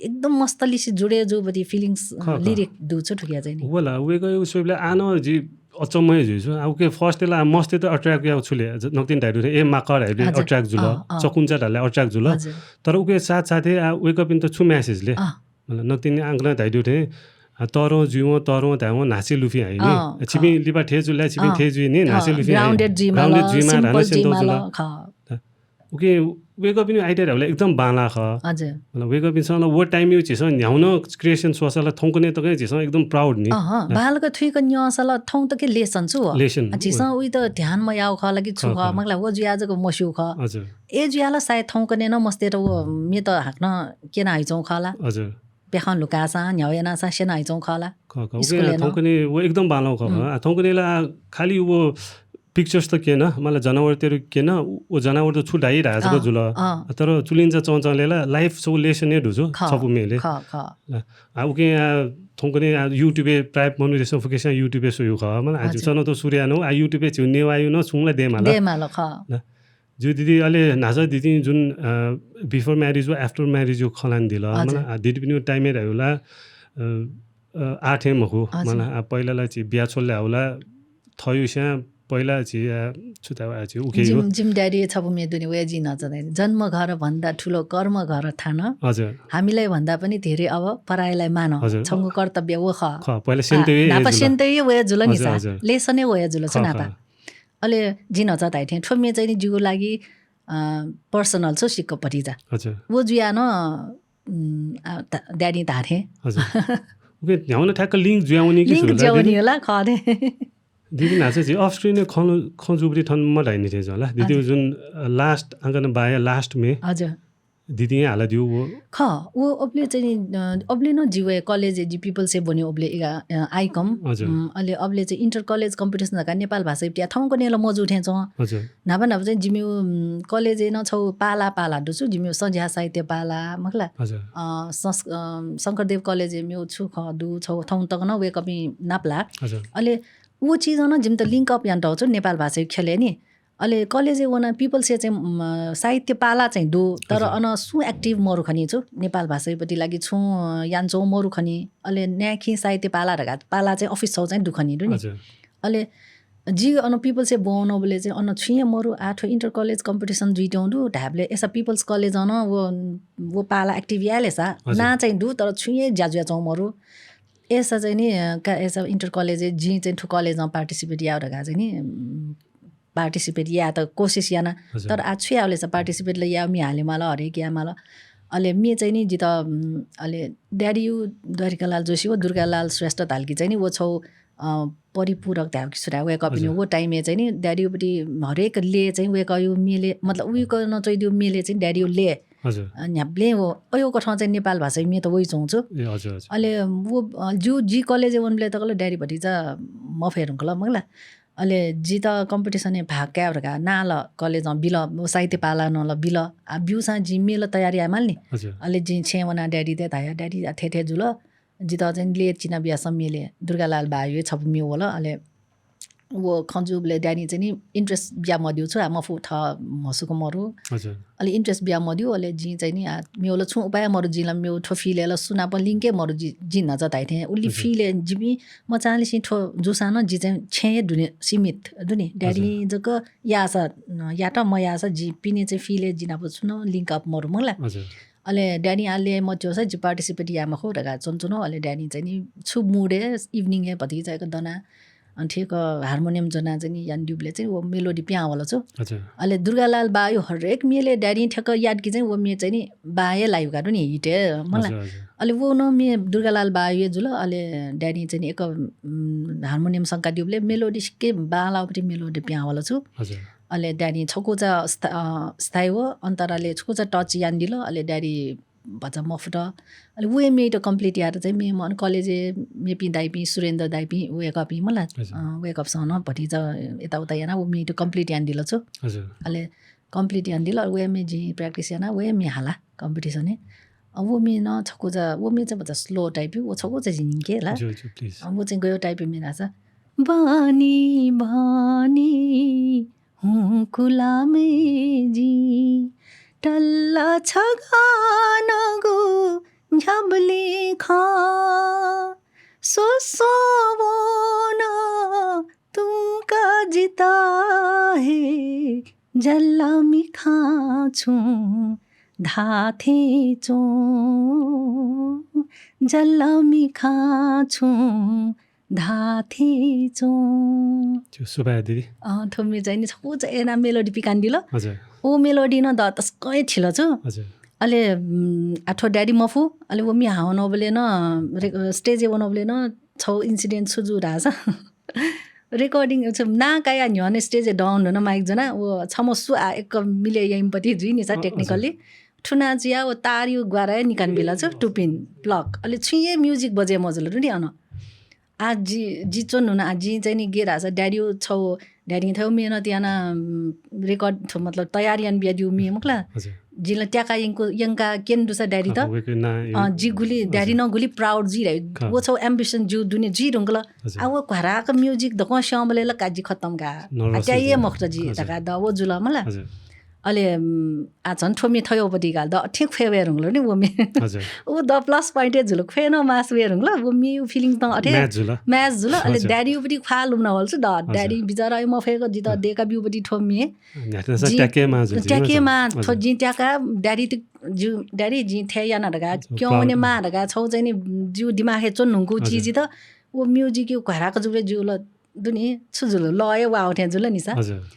एकदम मस्त लिसे जुडे जु बदी feelings, खः, खः। Lyric दु छु ठुकिया चाहिँ नि। वला, वेग यो सोइबले आन जि अचम्म हे जुइछु। आ, उके first ला मस्ते त attract या छुले, ज-, नक्तिन धाइदु थे, ए माकर हाइबले हजुर। Attract जुल, अँ, अँ। चकुन्चा धाले attract जुल। हजुर। तर उके साथ साथै आ, वेकपिन त छु message ले। अँ। मतलब, नक्तिन आंकन धाइदु थे, आ, तरौं जुइवं, तरौं धाइवं, न्हासे लुफि हाइ नि। अँ, छिपिं अँ। लिपा थे जुल, छिपिं अँ। थे जुइ नि, अँ, न्हासे लुफि हाइ। Grounded जुइमा grounded ल, जुइमा simple धाइवं जुइमा सेन्तो ल, जुल। ख। उकिं वय्कःपिनि idea धायेबलय् एकदम बांलाः खः। हजुर। मतलब वय्कःपिन्सं ला व time-य् झीसं न्ह्याउन creation स्वःसा ला थौंकन्हय् तकं झीसं एकदम proud नि। अहँ, बांलाक थुइक न्यंसा ला थौं तक lesson छु व। Lesson, आ, झीसं व। उइत ध्यान मयाउ खः ला कि छु खः, खः, खः। मखु ला, व जुया जक मस्यू खः। हजुर। अय् जुया ला सायद थौंकन्हय् नं मस्तय्त व म्येत हाकनं क्यना हइच्वं खः ला। हजुर। प्याखं लुकाःसां, न्ह्याउ यानासां स्यना हइच्वं खः ला। खः, खः। उकिं स्कुलय् नं। थौंकन्हय् व एकदम बांलाः खः। हम्म। आ, थौंकन्हय् ला खालि व pictures त क्यन, मला जनावरतय् क्यन, व जनावरत छु धाइ धाय् जक अँ, जुल। अँ। तर चुलिंचा चंचंलय् ला life छगू lesson हे दु छु, खः, छपु म्येलय्। खः, खः। आ, उकिं आ, थौंकन्हय् आ, YouTube-य् प्रायः मनूतय्सं फुक्कसियां YouTube-य् स्वयू खः। मला आ हजुर। झीसं नं त सुरु यानागु, आ, YouTube-य् झीगु नेवाःया नं छुं ला दयेमाल। दयेमाल, खः। ना। ज्यू दिदी, अले न्हाचः दिदिं जुन, अ, before marriage व after marriage-या खँ ल्हानादिल। हजुर। मला, आ, दिदीपिनिगु time-य् धायेबलय्, अ, अ, आः थें मखु। हजुर। मला, आ, पहिला ला झी बिया छ्वल धायेबलय् थःगु स्यां पहिला झी, आ, छु धायेबलय् आ, झी उखे जिम, जिम daddy छपु म्ये दु नि, वया जिं न्हाचः धाइ। जन्म घर भन्दा ठुलो कर्म घर थान। हजुर। हामीलाई भन्दा पनि धेरै अब परायलाई मान। हजुर। छंगु कर्तव्य व खः। खः, पहिला आ, स्यनेत हे न्हापा जुल। स्यनेत हे वया जुल नि हजुर, सा। हजुर। Lesson हे वया जुल छु खः, न्हापा। खः। अले जिं न्हाचः धाइ थें थ्व म्ये चाहिँ नि जिगु लागि, अ, personal छु सिक्क भतिचा। हजुर। व जुया नं, उम्, आ, ता-, daddy धाः थें। हजुर। उकिं न्ह्याउन ठ्याक्क link जुया वनी कि link छु ला, जुया वनी दिदी? होला, खः दे। दिदी न्हाचः झी off screen-य् खँ, खँ जूबलय् थन मधाइनि थें जुल ला। दिदी हजुर। जुन, अ, last आंकनं बाःया last म्ये। हजुर। दिदीं हालादिउ व। खः, व अबले चाहिँ नि, अ, अबले नं जि वया college-य् जि People's-य् ब्वने अबले इगा, अ, आइकम। हजुर। उम्, अले अबले चाहिँ inter college competition धकाः नेपाल भाषाया थौंकन्हय् ला मजू थें च्वं। हजुर। न्हापा न्हापा चाहिँ जिमिगु, उम्, college-य् नं छगू पाला पाला दु छु, जिमिगु संध्या साहित्य पाला, मखु ला। हजुर। अ, संस-, अ, शंकरदेव college-य् मेगु छु खः दु, छगू थौं तक नं वय्कःपिं नापलाः। हजुर। अले व चिजं नं जिमित link up यानातःगु छु नेपाल भाषाया ख्यलय् नि। अले college-य् वनाः People's-य् चाहिँ, उम्, साहित्य पाला चाहिँ दु, तर हजुर। अन सुं active मरु खनी छु, नेपाल भाषाया पति लागि छुं, अ, यानाच्वं मरु खनी। अले न्यायखिं साहित्य पाला धकाः पाला चाहिँ office छगू चाहिँ दु खनी दु नि। हजुर। अले जि अन People's-य् ब्वंबलय् चाहिँ अन छुं हे मरु, आ, थ्व inter college competition जुइत्यं दु धायेबलय् अय्सा People's College-ं नं व, व पाला active यायेलेसा हजुर। नां चाहिँ दु, तर छुं हे ज्या जुयाच्वं मरु। अय्सा चाहिँ नि, अ, का, अय्सा inter college-य् जिं चाहिँ थ्व college-ं participate याये धकाः चाहिँ नि, उम्, participate यायेत कोसिस याना। हजुर। तर आ छु यायेबलय् सा participate ला याये म्ये हाले माल, हरेक याये माल। अले म्ये चाहिँ नि जितः, उम्, अले daddy-यु द्वारिकालाल जोशी व दुर्गालाल श्रेष्ठ धाल कि चाहिँ नि व छगू, अ, परिपूरक धायेगु कि छु धायेगु वय्कःपिनि हजुर। व time-य् चाहिँ नि daddy-यु पति हरेक ले चाहिँ वय्कःयु म्येले, मतलब वय्कलं च्वइदिउ म्येले चाहिँ daddy-यु ले। हजुर। अ, न्ह्याबलें व, अय् कथं चाहिँ नेपाल भाषाया म्ये त वइच्वं छु। ए, हजुर, हजुर। अले व, अ, जु, जि college-य् वनेबलय् तक ला daddy भतिचा मफयेधुंकल मखु ला। अले जितः competition-य् भाग काये धकाः नां ला college-ं बिल, व साहित्य पाला नं ला बिल। आ, ब्यूसां जिं म्ये ला तयार याये माल नि। हजुर। अले जिं छेँय् वनाः daddy-यात धया, daddy, आ, थथे थथे जुल, जितः चाहिँ ले चिनाबियासँ म्येले, दुर्गालाल बाःयु हे छपु म्ये वल। अले व खँ जूबलय् daddy-ं चाहिँ नि interest बिया मदिउ छु, आ, मफु, थः म्हसुक मरु। हजुर। अले interest बिया मदिउ, अले जिं चाहिँ नि, आ, मेगु ला छुं उपाय मरु, जिं ला मेगु थ्व field-य् ला सुनाप link हे मरु, जि, जिं न्हाचः धाइ थें। उलि हजुर। Field-य् जिमि मचांनिसें थ्व जूसां नं जि चाहिँ छेँय् हे दुने सीमित दु नि। Daddy-ं हजुर। जक याःसा, अ, यात, मयाःसा जि पिने चाहिँ field-य् जि नाप छुं नं link up मरु मखु ला। हजुर। अले daddy-ं आः ल्यये मत्यःसा जि participate याये मखु धकाः च्वनाच्वना। अले daddy-ं चाहिँ नि छु mood-य् evening-य् भतिचा एक दना अन ठेक हार्मोनियम ज्वनाः चाहिँ नि यानादिउबलय् चाहिँ व melody पिहां वल छु। अच्छा। अले दुर्गालाल बाःयु हरेक म्येले daddy-ं ठेक यात कि चाहिँ व म्ये चाहिँ नि बांय् लाइगु का दु नि hit-य् मला। अच्छा, अच्छा। अले व नं म्ये दुर्गालाल बाःयु जुल। अले daddy-ं चाहिँ नि एक, उम्, हार्मोनियम संकादिउबलय् melody सिक्के बांलाःपट्टि melody पिहां वल छु। अच्छा। अले daddy-ं छकुचा स्था-, अ, स्थायी व अन्तराले छकुचा touch यानादिल। अले daddy भचा मफुत। अले व म्येत complete यायेत चाहिँ मेम्ह अन college-य् मेपिं दाइपिं, सुरेन्द्र दाइपिं, वय्कःपिं मला, हजुर। अ, वय्कःपिंसं नं भतिचा यताउता यानाः व म्येत complete यानादिल छु। हजुर। अले complete यानादिल, अले व म्ये जिं practice यानाः व म्ये हाला competition-य्। अ, व म्ये नं छकुचा, व म्ये चाहिँ भचा slow type-यु, व छकुचा जिं न्यंके ला। ज्यू, ज्यू, please। अ, व चाहिँ गय् type-यु म्ये धाःसा, बहनी, बहनी, हुंकुलामे जिं टल्ला छगानगु झ्याबलें खँ स्वस्वं वन तुंका जिता हे जल्ला मिखां छुं धाथें च्वं, जल्ला मिखां छुं धाथें च्वं। ज्यू, सुभाय् दिदी। अँ, थ्व म्ये चाहिँ नि छकुचा यानाः melody पिकांदिल। हजुर। व मेलोडी नं द तस्कं हे थिल छु। हजुर। अले, उम्, आ थ्व ड्याडी मफु, अले व म्ये हाः वनाबलय् नं, रे-, अ, stage-य् वनाबलय् नं छौ incident छु जू धाःसा। Recording, छु, नां काया न्ह्यःने stage-य् down हुन mic ज्वना, व छम्ह सु आ एक मिले याइम्ह पति जुइ नि सा अँ, technically। हजुर। थुना जुया व तारयु ग्वारा हे निकान बिल छु, टुपिन, plug। अले छुइँ हे music बजे मजुल नि अन। आ जि, जि च्वनु न, आ जि चाहिँ नि गे धाःसा ड्याडी छौ, ड्याडी थौ मेहनत याना, उम्, record थो, मतलब, तयार यान बिया दिउ मे मखला। हजुर। जिला त्याका यंकु, यंका केन दुसा ड्याडी त। अ, जि गुलि, ड्याडी न गुलि proud जि रे। व छौ ambition जु दुने जि रुंगल। हजुर। आ व घराक music दकं श्यामले ल काजी खत्तम गा। आ त्याये मखत जि धका द व जुल मला। हजुर। अले, उम्, आ झन् थ्व मे थयोपति गाल द, अथे ख्वय् वये रुंगल नि व मे। हजुर। उ द plus point ए जुल, ख्वय् न मास वये रुंगल, व मे उ feeling त अथे match जुल। Match जुल, अले हजुर। ड्याडी उपति ख्वा लुमना वल छु द, हजुर। ड्याडी बिचारा मफेक जित हजुर। देका बिउपति थ्व मे। न्ह्याथनासा जि-, त्याके मा जुल, त्याके मा, हजुर। थ्व जि त्याका, ड्याडी त, जु, ड्याडी जि थे याना धका, हजुर, क्यों proud। ने मा धका, छौ चाहिँ नि, जु दिमाग हे चोन नुंकु हजुर। चिज त, व music यु घराक जुबे जुल, दुनि, छु जुल, ल ए वाव थें जुल निसा। हजुर।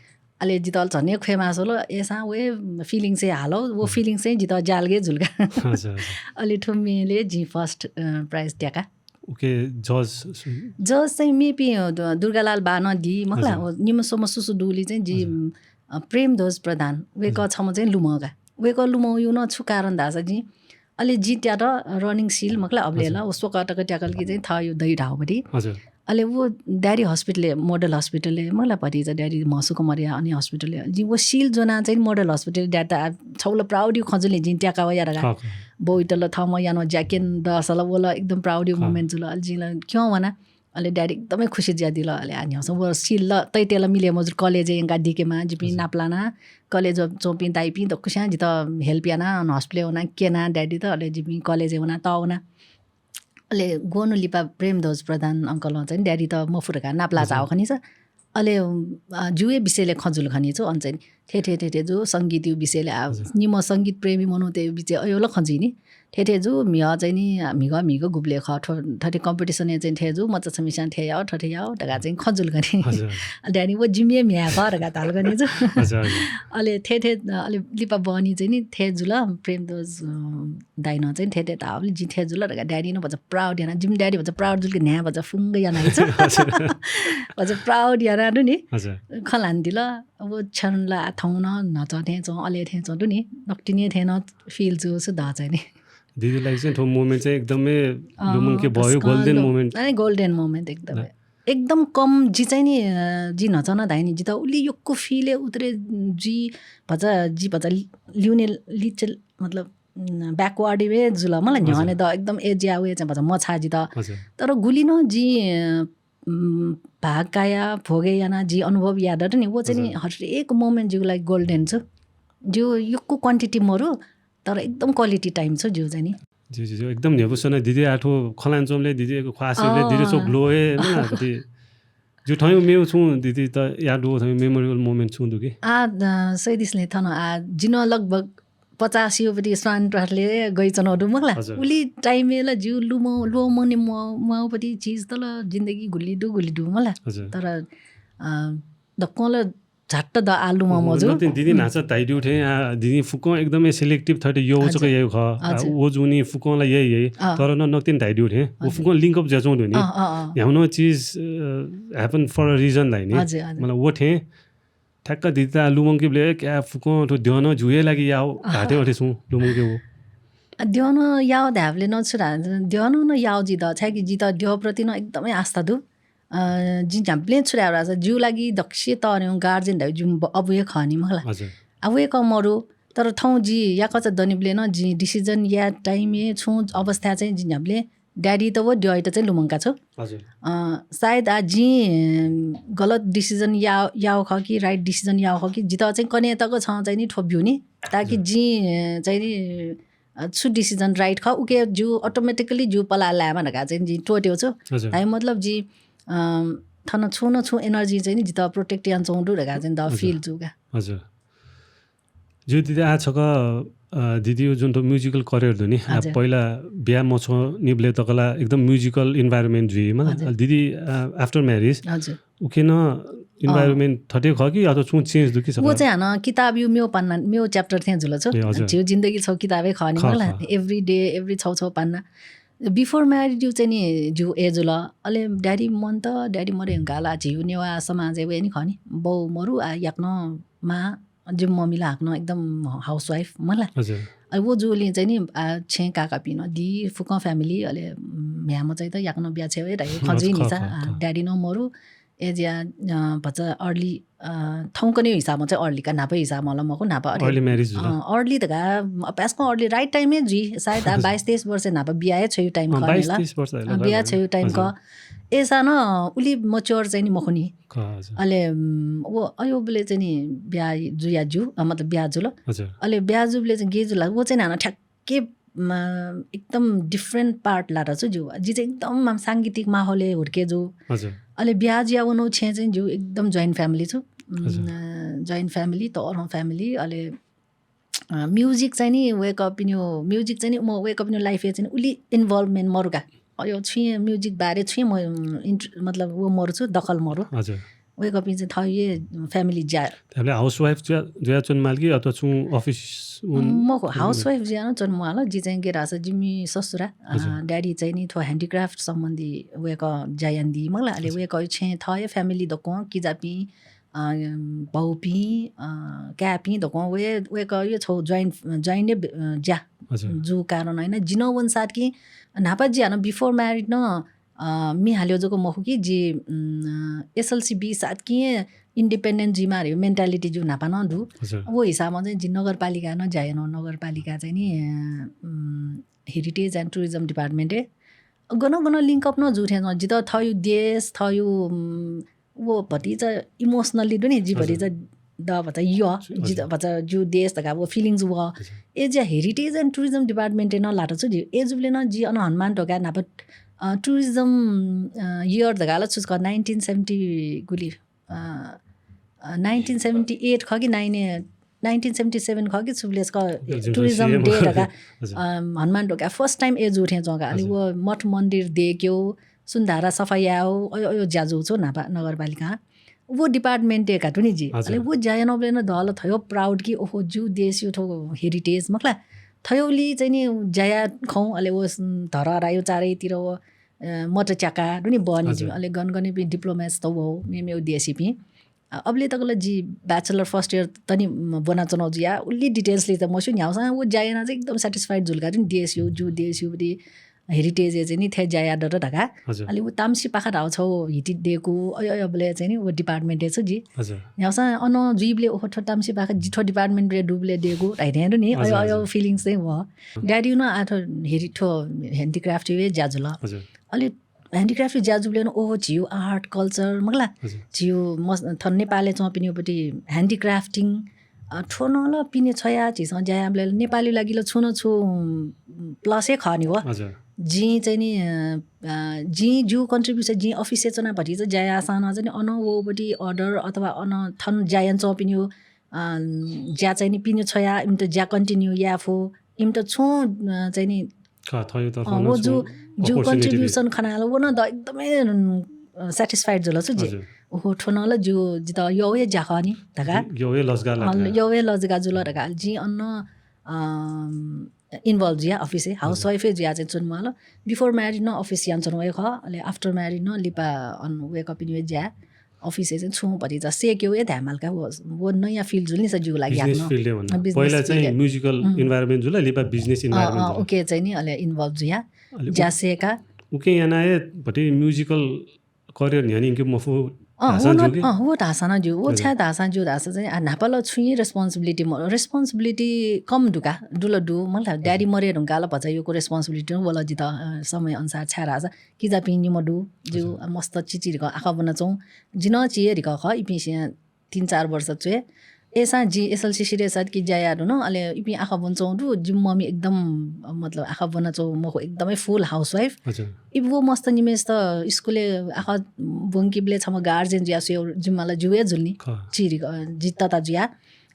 अले जितः झने ख्वय् मासुल, एसां वे feelings ए हालो, वो हजुर। Feelings ए जितः जालगे जुलगा। हजुर, हजुर। अले थुमिले जि first, अ, prize त्याका। OK, judge सु- Judge चाहिँ मेपि, अ, दु-, दुर्गालाल बा नं दी, मखला, हजुर। ओ, निम्ह स्वम्ह सुसु दुली चाहिँ जि, हजुर। अ, प्रेमध्वज प्रधान, वेक हजुर। छम्ह चाहिँ लुमगा। वेक लुमयु न छु कारण धासा जि अले जि त्यात running seal मखला अबले ल, हजुर। व स्वकः तक त्याकल कि चाहिँ थयु दइ धाउपति। हजुर। अले व ड्याडी hospital ए, model hospital ए, मखला भतिचा ड्याडी म्हसुक मर्या अनि hospital ए। जि व seal ज्वना चाहिँ model hospital ड्याडी त आ, छौल proud यु खजुले जि त्याका व यारगा। खः, खः। बौइत ल थम यानो ज्याकेन दसल वल एकदम proud यु खः। Moment जुल। अले जिल क्यों वना। अले ड्याडी एकदमै खुसी ज्यादिल। अले आ न्ह्यसं व seal ल तैतेल मिले मजुर college ए यंका दिकेमा जिपिं हजुर। नापलाना college चोपिं दाइपिं दक्कुस्यां जित help याना अन hospital ए वना केना ड्याडी त अले जिपिं college ए वना त वना। अले गोनु लिपा प्रेमध्वज प्रधान uncle चाहिँ ड्याडी त मफुरका नापला हजुर। जाओ खनिस। अले, अ, जुए विषयले खजुल खनिछु अन चाहिँ थे, थे, थे, थे, जु संगीत यु विषयले आ, हजुर। निम संगीत प्रेमी मनूते यु विषय अयो ल खजुइनि। थे, थे, जु म्हिगः चाहिँ नि, म्हिगः, म्हिगः गुबले ख, थो, थथे competition ए चाहिँ थे, जु मचा छमिस्यां थे याओ, थथे याओ, धका चाहिँ खजुल खनि। हजुर। अले अनि व जिमिए म्हिया ख, धका धाल खनि जु। हजुर, हजुर। अले थे, थे, अले लिपा बहनी चाहिँ नि थे जुल, प्रेमध्वज, अ, दाइनं चाहिँ थे, थे, तावले जि थे जुल, धका ड्याडी न भचा proud याना, जिम ड्याडी भचा proud जुल कि न्ह्या भचा फुंग याना हिजो। हजुर। भचा proud याना दु नि। हजुर। खलान दिल। अब क्षण ला थौं न, न्हचा थें च्वं, अले थें च्वं दु नि, नक्तिने थें न feel जु सु द चाहिँ नि। दिदी लागि चाहिँ थो moment चाहिँ एकदमै अँ, लुमंके भयो, तस्कं golden लो-, moment। अरे, golden moment एकदमै। ना। एकदम कम जि चाहिँ नि, अ, जि न्हचा न धाइ नि, जि त उलि यक्कु feel ए उतरे जि भचा, जि भचा लिउने लिचल, मतलब, उम्, backward वे जुल, मला हजुर। न्ह्यने द एकदम age या वे चाहिँ भचा मछा जि त। हजुर। तर गुलि न जि, अ, उम्, भाग काया, भोगे याना, जि अनुभव याद नि, वो चाहिँ नि हजुर। हरेक moment जिगु लागि golden छु। जिगु यक्कु quantity मरु, तर एकदम quality time छु जिगु चाहिँ नि। ज्यू, ज्यू, ज्यू। एकदम न्ह्यबुसना दिदी आठो खलान चोमले दिदी ख्वासले अँ। दिदी चो glow ए, मला, कति। ज्यू थयु मेउ छु दिदी त याद वो थयु memorable moment छु दु कि? आ, द-, सैदिसले थन आ, जिन लगभग पचास यो पति स्वान ट्वाटले गइचन दु मखला। हजुर। उलि time ए ल जिउ लुम, लुमने म, मपति चीज त ल जिन्दगी गुलि दु, गुलि दु मला। हजुर। तर, अ, दक्कं ल झट्ट द आलु म ओहो, मजु। नतिन दिदी न्हाचा धाइदिउ थें, आ, दिदी फुकं एकदमै selective थथे यो हजुर। चक ययु ख। आ, हजुर। वो जुनि फुकं ला यय यय। अँ। तर न नतिन धाइदिउ थें, वो हजुर। फुकं link up ज्याचौ दुनि। अँ, अँ, अँ। ह्याउन चीज, अ, happen for a reason धाइनि। हजुर, हजुर। मतलब वो थें ठ्याक्क दिदी ता लुमंकिबले क्या फुकं थो द्यन जुए लागि याओ अह। धाते अथे सुं लुमंके वो। अ, द्यन याओ धाबले न छु रा, द्यन न याओ जि द, छाकि जि त द्य प्रति न एकदमै आस्था दु। अ, जि झ्याम्प्लें छु रा, जिउ लागि दक्ष तरेउ guardian धाउ जिउ ब-, अबुए खनि मखला। हजुर। आ, वे क मरु, तर थौं जि याकच दनिबले न जि decision या time ए छु अवस्था चाहिँ जि झ्याम्प्लें daddy त व द्यइत चाहिँ लुमंका छु। हजुर। अ, सायद आ जि, अ, गलत decision या, याओ ख कि right decision याओ ख कि जित चाहिँ कने तक छ चाहिँ नि ठोब्यु नि, ताकि हजुर। जि, अ, चाहिँ नि, अ, छु decision right ख, उके जु automatically जु पला लायमा धका चाहिँ जि टोट्यो छु। हजुर। ताइ मतलब जि, अ, थन छु न छु energy चाहिँ नि जित protect यान चौंडु धका चाहिँ द हजुर। Feel जु का। हजुर। ज्यू दिदी, आ छक, अ, दिदीउ जुन थो musical career दु नि, आ हजुर। पहिला ब्या मछ्वनिबले तकला एकदम musical environment जुइ, मतलब, हजुर। दिदी, अ, after marriage, हजुर। उके न इन्भाइरोमेन्ट थथे खः कि अथवा छुं चेन्ज दु कि? व चाहिँ हानं किताब यु म्यौ पान्ना म्यौ च्याप्टर थें जुल छु। झिउ जिन्दगी छौ किताबै खः नि मला। एभ्री डे एभ्री छौ छौ पान्ना। बिफोर म्यारिड यु चाहिँ नि झिउ ए जुल। अले ड्याडी मन त ड्याडी मरे हुँकाला झिउ नेवा समाज ए नि खः नि। बौ मरु आ याक्न मा जिम मम्मी ला हाक्न एकदम हाउसवाइफ मला। अले वो जुलिं चाहिँ नि छेँ काकापिं नं दी फुक्क फ्यामिली अले म्ह्याम चाहिँ त याक्न बिया छेउ धाइ खजुइ निसा। ड्याडी नं मरु एज्या भचा अर्ली थौंकने हिसाबमा चाहिँ अर्ली का न्हापा हिसाबमा ल मखु न्हापा अर्ली म्यारिज अर्ली त का अभ्यासको अर्ली राइट टाइममै जुइ सायद आ बाइस तेइस वर्ष न्हापा बिया हे छोयु टाइम खनेला। बिया छोयु टाइम क एसा न उली मच्योर चाहिँ नि मखुनि। अले वो अयो बले चाहिँ नि बिया जुया जु मतलब बिया जुल। अले बिया जुबले चाहिँ गे जुला वो चाहिँ हानं ठ्याक्कै एकदम डिफरेन्ट पार्ट लात छु जु। जि चाहिँ एकदम सांगीतिक माहौलय् हुर्के जु। अले बिया जुया वनौ छेँ चाहिँ जु एकदम ज्वाइन्ट फ्यामिली छु। ज्वाइन्ट फ्यामिली त अरौँ फ्यामिली अले म्युजिक चाहिँ नि वेकअप इन्यु म्युजिक चाहिँ नि म वेकअप इन्यु लाइफय् चाहिँ उली इन्भल्भमेन्ट मरुका। अयो छुइँ म्युजिक बारे छुइँ म इन्ट्र मतलब वो मरु छु दखल मरु। वेकअप चाहिँ थये फ्यामिली ज्या। हाउसवाइफ जुया जुया च्वनेमाल कि अथवा छुं अफिस मखु हाउसवाइफ जुया नं च्वनेमाल। जि चाहिँ गेरास जिमि ससुरा ड्याडी चाहिँ नि थ्व ह्यान्डिक्राफ्ट सम्बन्धी वेक ज्या यान्दी मखला। अले वेक छेँ थये फ्यामिली दक्वं किजापिं भौपिं काय्‌पिं दक्वं वे वेक यो छौ ज्वाइन्ट ज्वाइन्ट ज्या। जु कारण हैन जिन वन साथ कि न्हापा ज्या न बिफोर म्यारिड न मि हाल्यो जक मखु कि जि एसएलसी बी साथ कि इन्डिपेन्डेन्ट जिमा रे मेन्टालिटी जु न्हापा न दु। वो हिसाबमा चाहिँ जि नगरपालिका न ज्या यान नगरपालिका चाहिँ नि heritage and tourism department gun gun link up न जु थें जित थयु देश थयु वो भतिचा इमोसनली दु नि जि भतिचा द भचा य जि भचा जु देश धका वो फिलिङ्स व एज्या हेरिटेज एन्ड टुरिज्म डिपार्टमेन्ट न लात छु जि एजुबले न जि अन हनुमान ढोका न्हापा टुरिज्म इयर धका ल छुचक नाइन्टिन सेभेन्टी गुली नाइन्टिन सेभेन्टी एट ख कि नाइन नाइन्टिन सेभेन्टी सेभेन ख कि छुबलेस ख टुरिज्म डे धका हनुमान ढोका फर्स्ट टाइम एजु थें चौका अनि वो मठ मन्दिर देक्यो सुन्धारा सफा याओ अयो अयो ज्याजु छो न्हापा नगरपालिका वो डिपार्टमेन्ट का टुनि जि अले वो ज्याया नबले न दल थयो प्राउड कि ओहो जु देश यो थो हेरिटेज मखला थयोली चाहिँ नि ज्याया खौ अले वो धरहरा यो चारैतिर वो मत च्याका दुनि बनि जु अले गनगने पि डिप्लोमेट्स त वो मेमेउ देशी पि अबले तक ल जि ब्याचलर फर्स्ट इयर तनि ब्वनाच्वनागु जुया उलि डिटेल्सले त मस्यू न्ह्याउसा व ज्या याना चाहिँ एकदम सेटिस्फाइड जुल का जुन देश यो जु देश यो बदे हेरिटेज चाहिँ नि थे ज्या यादत धका अले व तामसी पाखा धाउ छौ हिति देकु अय अय बले चाहिँ नि व डिपार्टमेन्ट छु जि न्ह्याउसा अन जुइबले ओहो थो तामसी पाखा जिथो डिपार्टमेन्ट रे डुबले देकु धाइ थे नि अय अय फिलिङ्स चाहिँ व ड्याडी न आथो हेरि थो ह्यान्डिक्राफ्ट वे ज्या जुल अले ह्यान्डिक्राफ्ट ज्या जुबले न ओहो झिउ आर्ट कल्चर मखला झिउ थन नेपालय् चौपिनियोपट्टि ह्यान्डिक्राफ्टिङ थ्व न ल पिने छया झिसं ज्या याबले नेपाली लागि ल छु न छु प्लस हे खनि व जिं चाहिँ नि जिं जु कन्ट्रिब्युसन जिं अफिसय् चना भति चाहिँ ज्या यासां न चाहिँ अन वोपट्टि अर्डर अथवा अन थन ज्या यान चौपिनियो ज्या चाहिँ नि पिने छया इमत ज्या कन्टिन्यू याफो इमत छु चाहिँ नि अ, थयो तर्फं अ, नं वो जु छुं जु opportunity कन्ट्रिब्युसन खनाल वो न द एकदमै सेटिस्फाइड जुल छु जि हजुर। ओहो थ्व न ल जु जित यौ हे ज्याखः नि धका यौ हे लजगा अ, लाग्ला। यौ हे लजगा जुल धका जि अन्न इन्भल्भ जुया अफिस हे हाउस वाइफ हे जुया चाहिँ चुन मल बिफोर म्यारिड न अफिस यान चुन वय ख अले आफ्टर म्यारिड न लिपा अन वेक अप इन ज्या अफिस चाहिँ छु भति जा सेक्यो ए धायमालका वो वो नयाँ फिल्ड जुल नि स जु लागि बिजनेस फिल्ड भन्दा बिजनेस पहिला चाहिँ फिल्ड म्युजिकल इन्भाइरोमेन्ट जुल लिपा बिजनेस इन्भाइरोमेन्ट जुल ओके चाहिँ नि अले इन्भल्भ जुया अले ज्या सेका उके याना ए भति म्युजिकल करियर न्ह्यानि इनके मफु अँ, धासा वो न- जुल कि? अँ, वो धासा न जु वो छ्या धासा जु धासा चाहिँ आ, न्हापा ल छुइ रेस्पोन्सिबिलिटी म रेस्पोन्सिबिलिटी कम दुका दुल दु मतलब ड्याडी मरे ढुङ्का ल भचा योको रेस्पोन्सिबिलिटी वल जित अ, समय अनुसार छ्या धासा किजा पिं निम दु जु आ, मस्त चिचिरिक आखा बना चौ जिन चिए रिक ख इपिं सिया तीन चार वर्ष च्वे एसा जि एसएलसी सिरियस साथ कि ज्या यादु न अले इपिं आखा बन चौ दु जि मम्मी एकदम मतलब आखा बना चौ मखु एकदमै फुल हाउस वाइफ हजुर। इबो मस्त निमेस त स्कुले आखा बंकिबले छम गार्जियन जुया सुयो जिम्माला जुए जुल्नी खा। चिरिक अ, जि तता जुया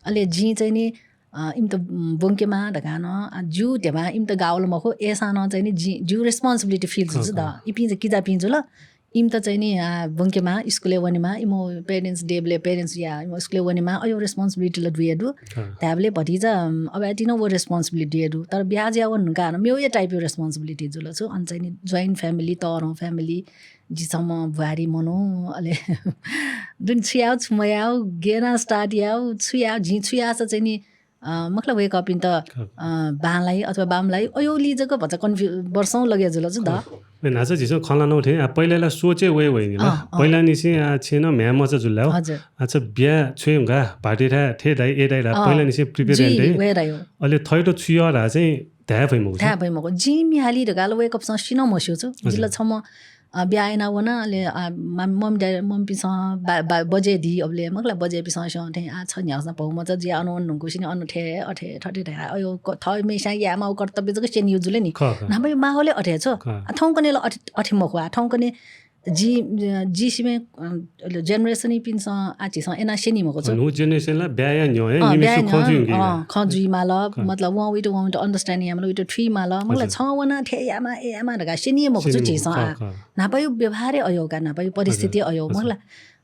अले जि चाहिँ नि अ, इम त बंकेमा धकान अ, जु देमा इम त गावल मखु एसा न चाहिँ नि जि जु रेस्पोन्सिबिलिटी फिल जुल द इपिं चाहिँ किजा पिं जुल इमित चाहिँ नि, आ, ब्वंकेमा, स्कुलय् वनेमा, इमो parents day बले parents या, इमो स्कुलय् वनेमा, अयो responsibility ला दुया दु। धायेबले भतिचा, अम, अबयातिनं वो responsibility दुया दु। तर ब्याहा जुया वने धुंकाः मेउ या type यो responsibility जुल छु। अन चाहिँ नि joint family, तःधं family, जि छम्ह बुहारी मनू, अले दुने छु याउ, छु मयाउ, गेना start याउ, छु याउ, जिं छु यासा चाहिँ नि, अ, मखला वय्कःपिन्त, अ, बांलाइ अथवा बांमलाइ, अयोलि जक भचा confuse, वर्षौं लगे जुल छु द। न्हाचा झीसं खँ ल्हानाउ थें, आ, पहिला ला सोचे वये वइनि ला। अँ, अँ। पहिला निसें, आ, छेँ नं म्ह्याय् मचा जुल ला। हजुर। अच्छा, ब्याहा छ्वये हुंका, भाटे थाय्, थे दाइ, ए दाइ ला, अँ, पहिला निसें prepare जुइ यान्ते। वये रायो। अले थैत छु याउ ला चाहिँ धाये फइ मखु छु। धाये फइ मखु। जिं म्ये हाली धकाः ला वय्कःपिसं सिनं मस्यू छु। हजुर। जिल छम्ह, अ, ब्याहा याना वना, अले, आ, मम-, मम दाइ, ममपिसं बा-, बा-, बजे दी, अबले मखला बजे पिसं स्यं थें, आ, छ न्ह्याउसा भौ मचा जुया अन वन धुंकु सिने अन थे, अथे, थथे थे, आ, अयो क-, थः मेसां यायेमाउ कर्तव्य जक स्यनियो जुल नि। खः, खः। न्हापा माहौलय् अथे छु। खः। आ, थौंकन्हय् ला अथे, अथे मखु, आ, थौंकन्हय् जि, जि सिबें, अ, generation पिन्सं आ झीसं एना स्यनी मखु छु। न्हू generation ला ब्याहा या न्ह्यः हे अँ, निम्ह ब्याहा या खँ न्ह्यः, जुइ हुंके अँ, खँ जुइ माल, खँ। मतलब वं उइत, वं उइत understanding या माल, उइत थुइ माल, मखला हजुर। छं वना थे यामा, ए यामा धकाः स्यनी मखु छु स्यनी मखु, झीसं खँ, आ। खँ। न्हापा यो व्यवहार अयो का, न्हापा यो परिस्थिति हजुर, अयो, हजुर। मखला।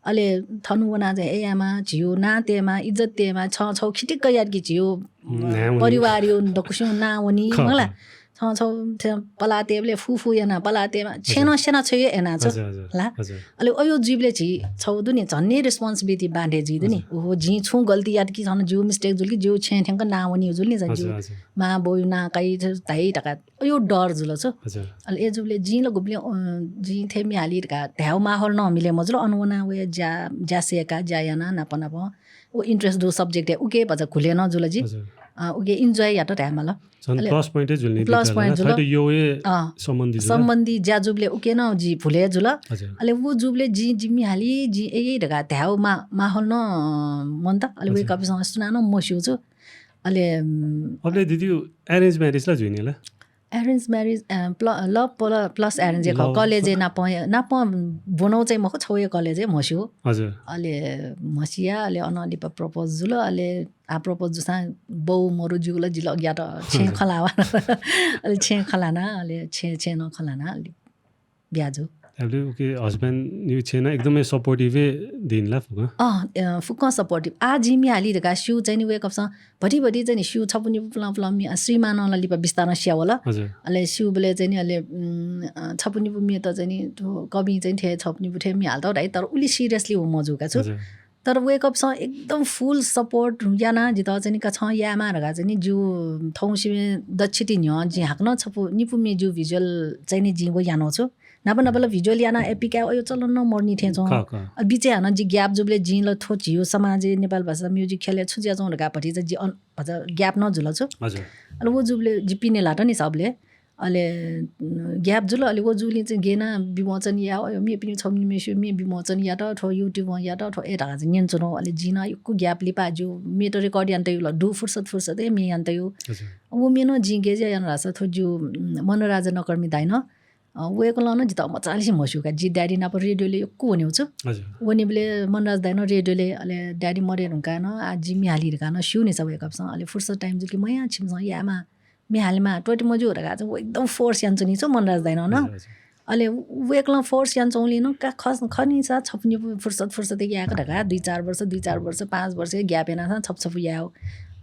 अले थनु वना चाहिँ ए यामा, झियो ना तेमा, इज्जत तेमा, छं छौ खितिक्क यात कि झियो, हम्म, नां वनी। परिवार यो दकुस्यु ना वनी, खँ, मखला। खँ। छं छौ थे पला तेबले फु फु याना, पला तेमा, हजुर। छेँ नं स्यना छ्वये एना छु। हजुर, हजुर, ला? हजुर। अले अयो जुइबले झी छौ दुने झन्ने responsibility बाँधे जुइ दुने। हजुर। ओहो, जिं छुं गल्ती यात कि छन जियो mistake जुल कि जियो छेँ थ्यंक ना वनी जुल नि हजुर, जियो। हजुर। मां बौयो ना काइ धाइ धका अयो डर जुल छु। हजुर। अले ए जुबले जिं ल गुबले, अ, जिं थे म्ये हाली धका धायेउ माहौल नं मिले मजुल, अन वना वया ज्या, ज्या सेका, ज्या याना नाप नाप। उ interest दु subject हे उके भचा घुले नं जुल जि। हजुर। अ, उके enjoy यात धाये माल। झन् अले plus point हे जुल नि plus point जुल। थैत यो हे अँ। सम्बन्धी जुल। सम्बन्धी ज्या जुबले उके नं जि भुले जुल। हजुर। अले उ जुबले जि, जि म्ये हाली, जि ए, ए धका धायेउ मा-, माहौल नं मन्त। अले हजुर। वय्कःपिसं सुना नं मस्यू छु। अले, उम्, अबले दिदी arrange marriage ला जुइनि ला? Arrange marriage, अ, प्ल-, love प्ल-, plus arrange हे खः। Love college हे नाप, नाप ब्वनौ चाहिँ मखु, छौ हे college हे म्हस्यू। हजुर। अले म्हसिया, अले अन लिपा propose जुल, अले आ propose जुसां बौ मरु ज्यू ला जिल अज्ञात छेँ हजुर। खलावा। अले छेँ खलाना, अले छेँ, छेँ नं खलाना, अले ब्याहा जु। अबले उके husband यो छेँ नं एकदमै supportive हे दिनि ला फुक्कं? अँ, अ, फुक्कं supportive। आ जि म्ये हाली धका स्यू चाहिँ नि वय्कःपिसं भति भति चाहिँ नि स्यू छपु निपु पुलां पुलां म्ये, श्रीमानं ला लिपा बिस्तारं स्यावल। हजुर। अले स्यूबले चाहिँ नि अले, उम्, अ, छपु निपु म्ये त चाहिँ नि थ्व कवि चाहिँ थे छपु निपु थे म्ये हालत धाइ, तर उलि seriously व मजू का छु। हजुर। तर वय्कःपिसं एकदम full support याना जित चाहिँ नि का छं यायेमा धका चाहिँ नि ज्यू थौं सिबें दच्छिति न्ह्यः जि हाकनं छपु निपु म्ये ज्यू visual चाहिँ नि जि व यानौ छु। नाप नाप ला visual याना एपिका अयो चलन नं मर्नी थें च्वं। खः, खः। अ, बिचे हानं जि gap जुबले जिं ल थ्व झियो समाज नेपाल भाषा music ख्यलय् छु ज्या च्वं धका भति जि अन-, भचा gap नं जुल छु। हजुर। अले व जुबले जि पिने लात नि सबले। अले, उम्, gap जुल, अले व जुलिं चाहिँ गेना विमोचन या, अयो म्ये पिने छौ नि मेस्यू म्ये विमोचन यात, थ्व YouTube यात, थ्व ए धका चाहिँ न्यन च्वनौ। अले जिं नं यक्व gap लिपा ज्यू म्ये त record यान्तयु ल, दु फुर्सत फुर्सत हे म्ये यान्तयु। हजुर। व म्ये नं जिं गेज्या याना धासा थ्व ज्यू, उम्, मनराजा नकर्मी दाइनं अ, वय्कलं नं जितः मचांलिसे म्हस्यू का। जि daddy नाप radio-लय् यक्व वनेउ छु। हजुर। वनेबले मनराज दाइनं radio-लय्, अले daddy मरे धुंकाः नं, आ, जि म्ये हाली धकाः नं स्यू नि सा वय्कःपिसं। अले फुर्सत time जुल कि मया छिमिसं यायेमा, म्ये हालेमा, त्वःते मज्यू धकाः चाहिँ व एकदम force याना च्वनी छु मनराज दाइनं नं। हजुर, हजुर। अले वय्कलं force याना च्वंलिं नं का खस-, खनी सा छपु निपु फुर्सत फुर्सत यायेक धकाः दुई चार वर्ष, दुई चार वर्ष, पाँच वर्ष gap याना सा छपु छपु यायेउ।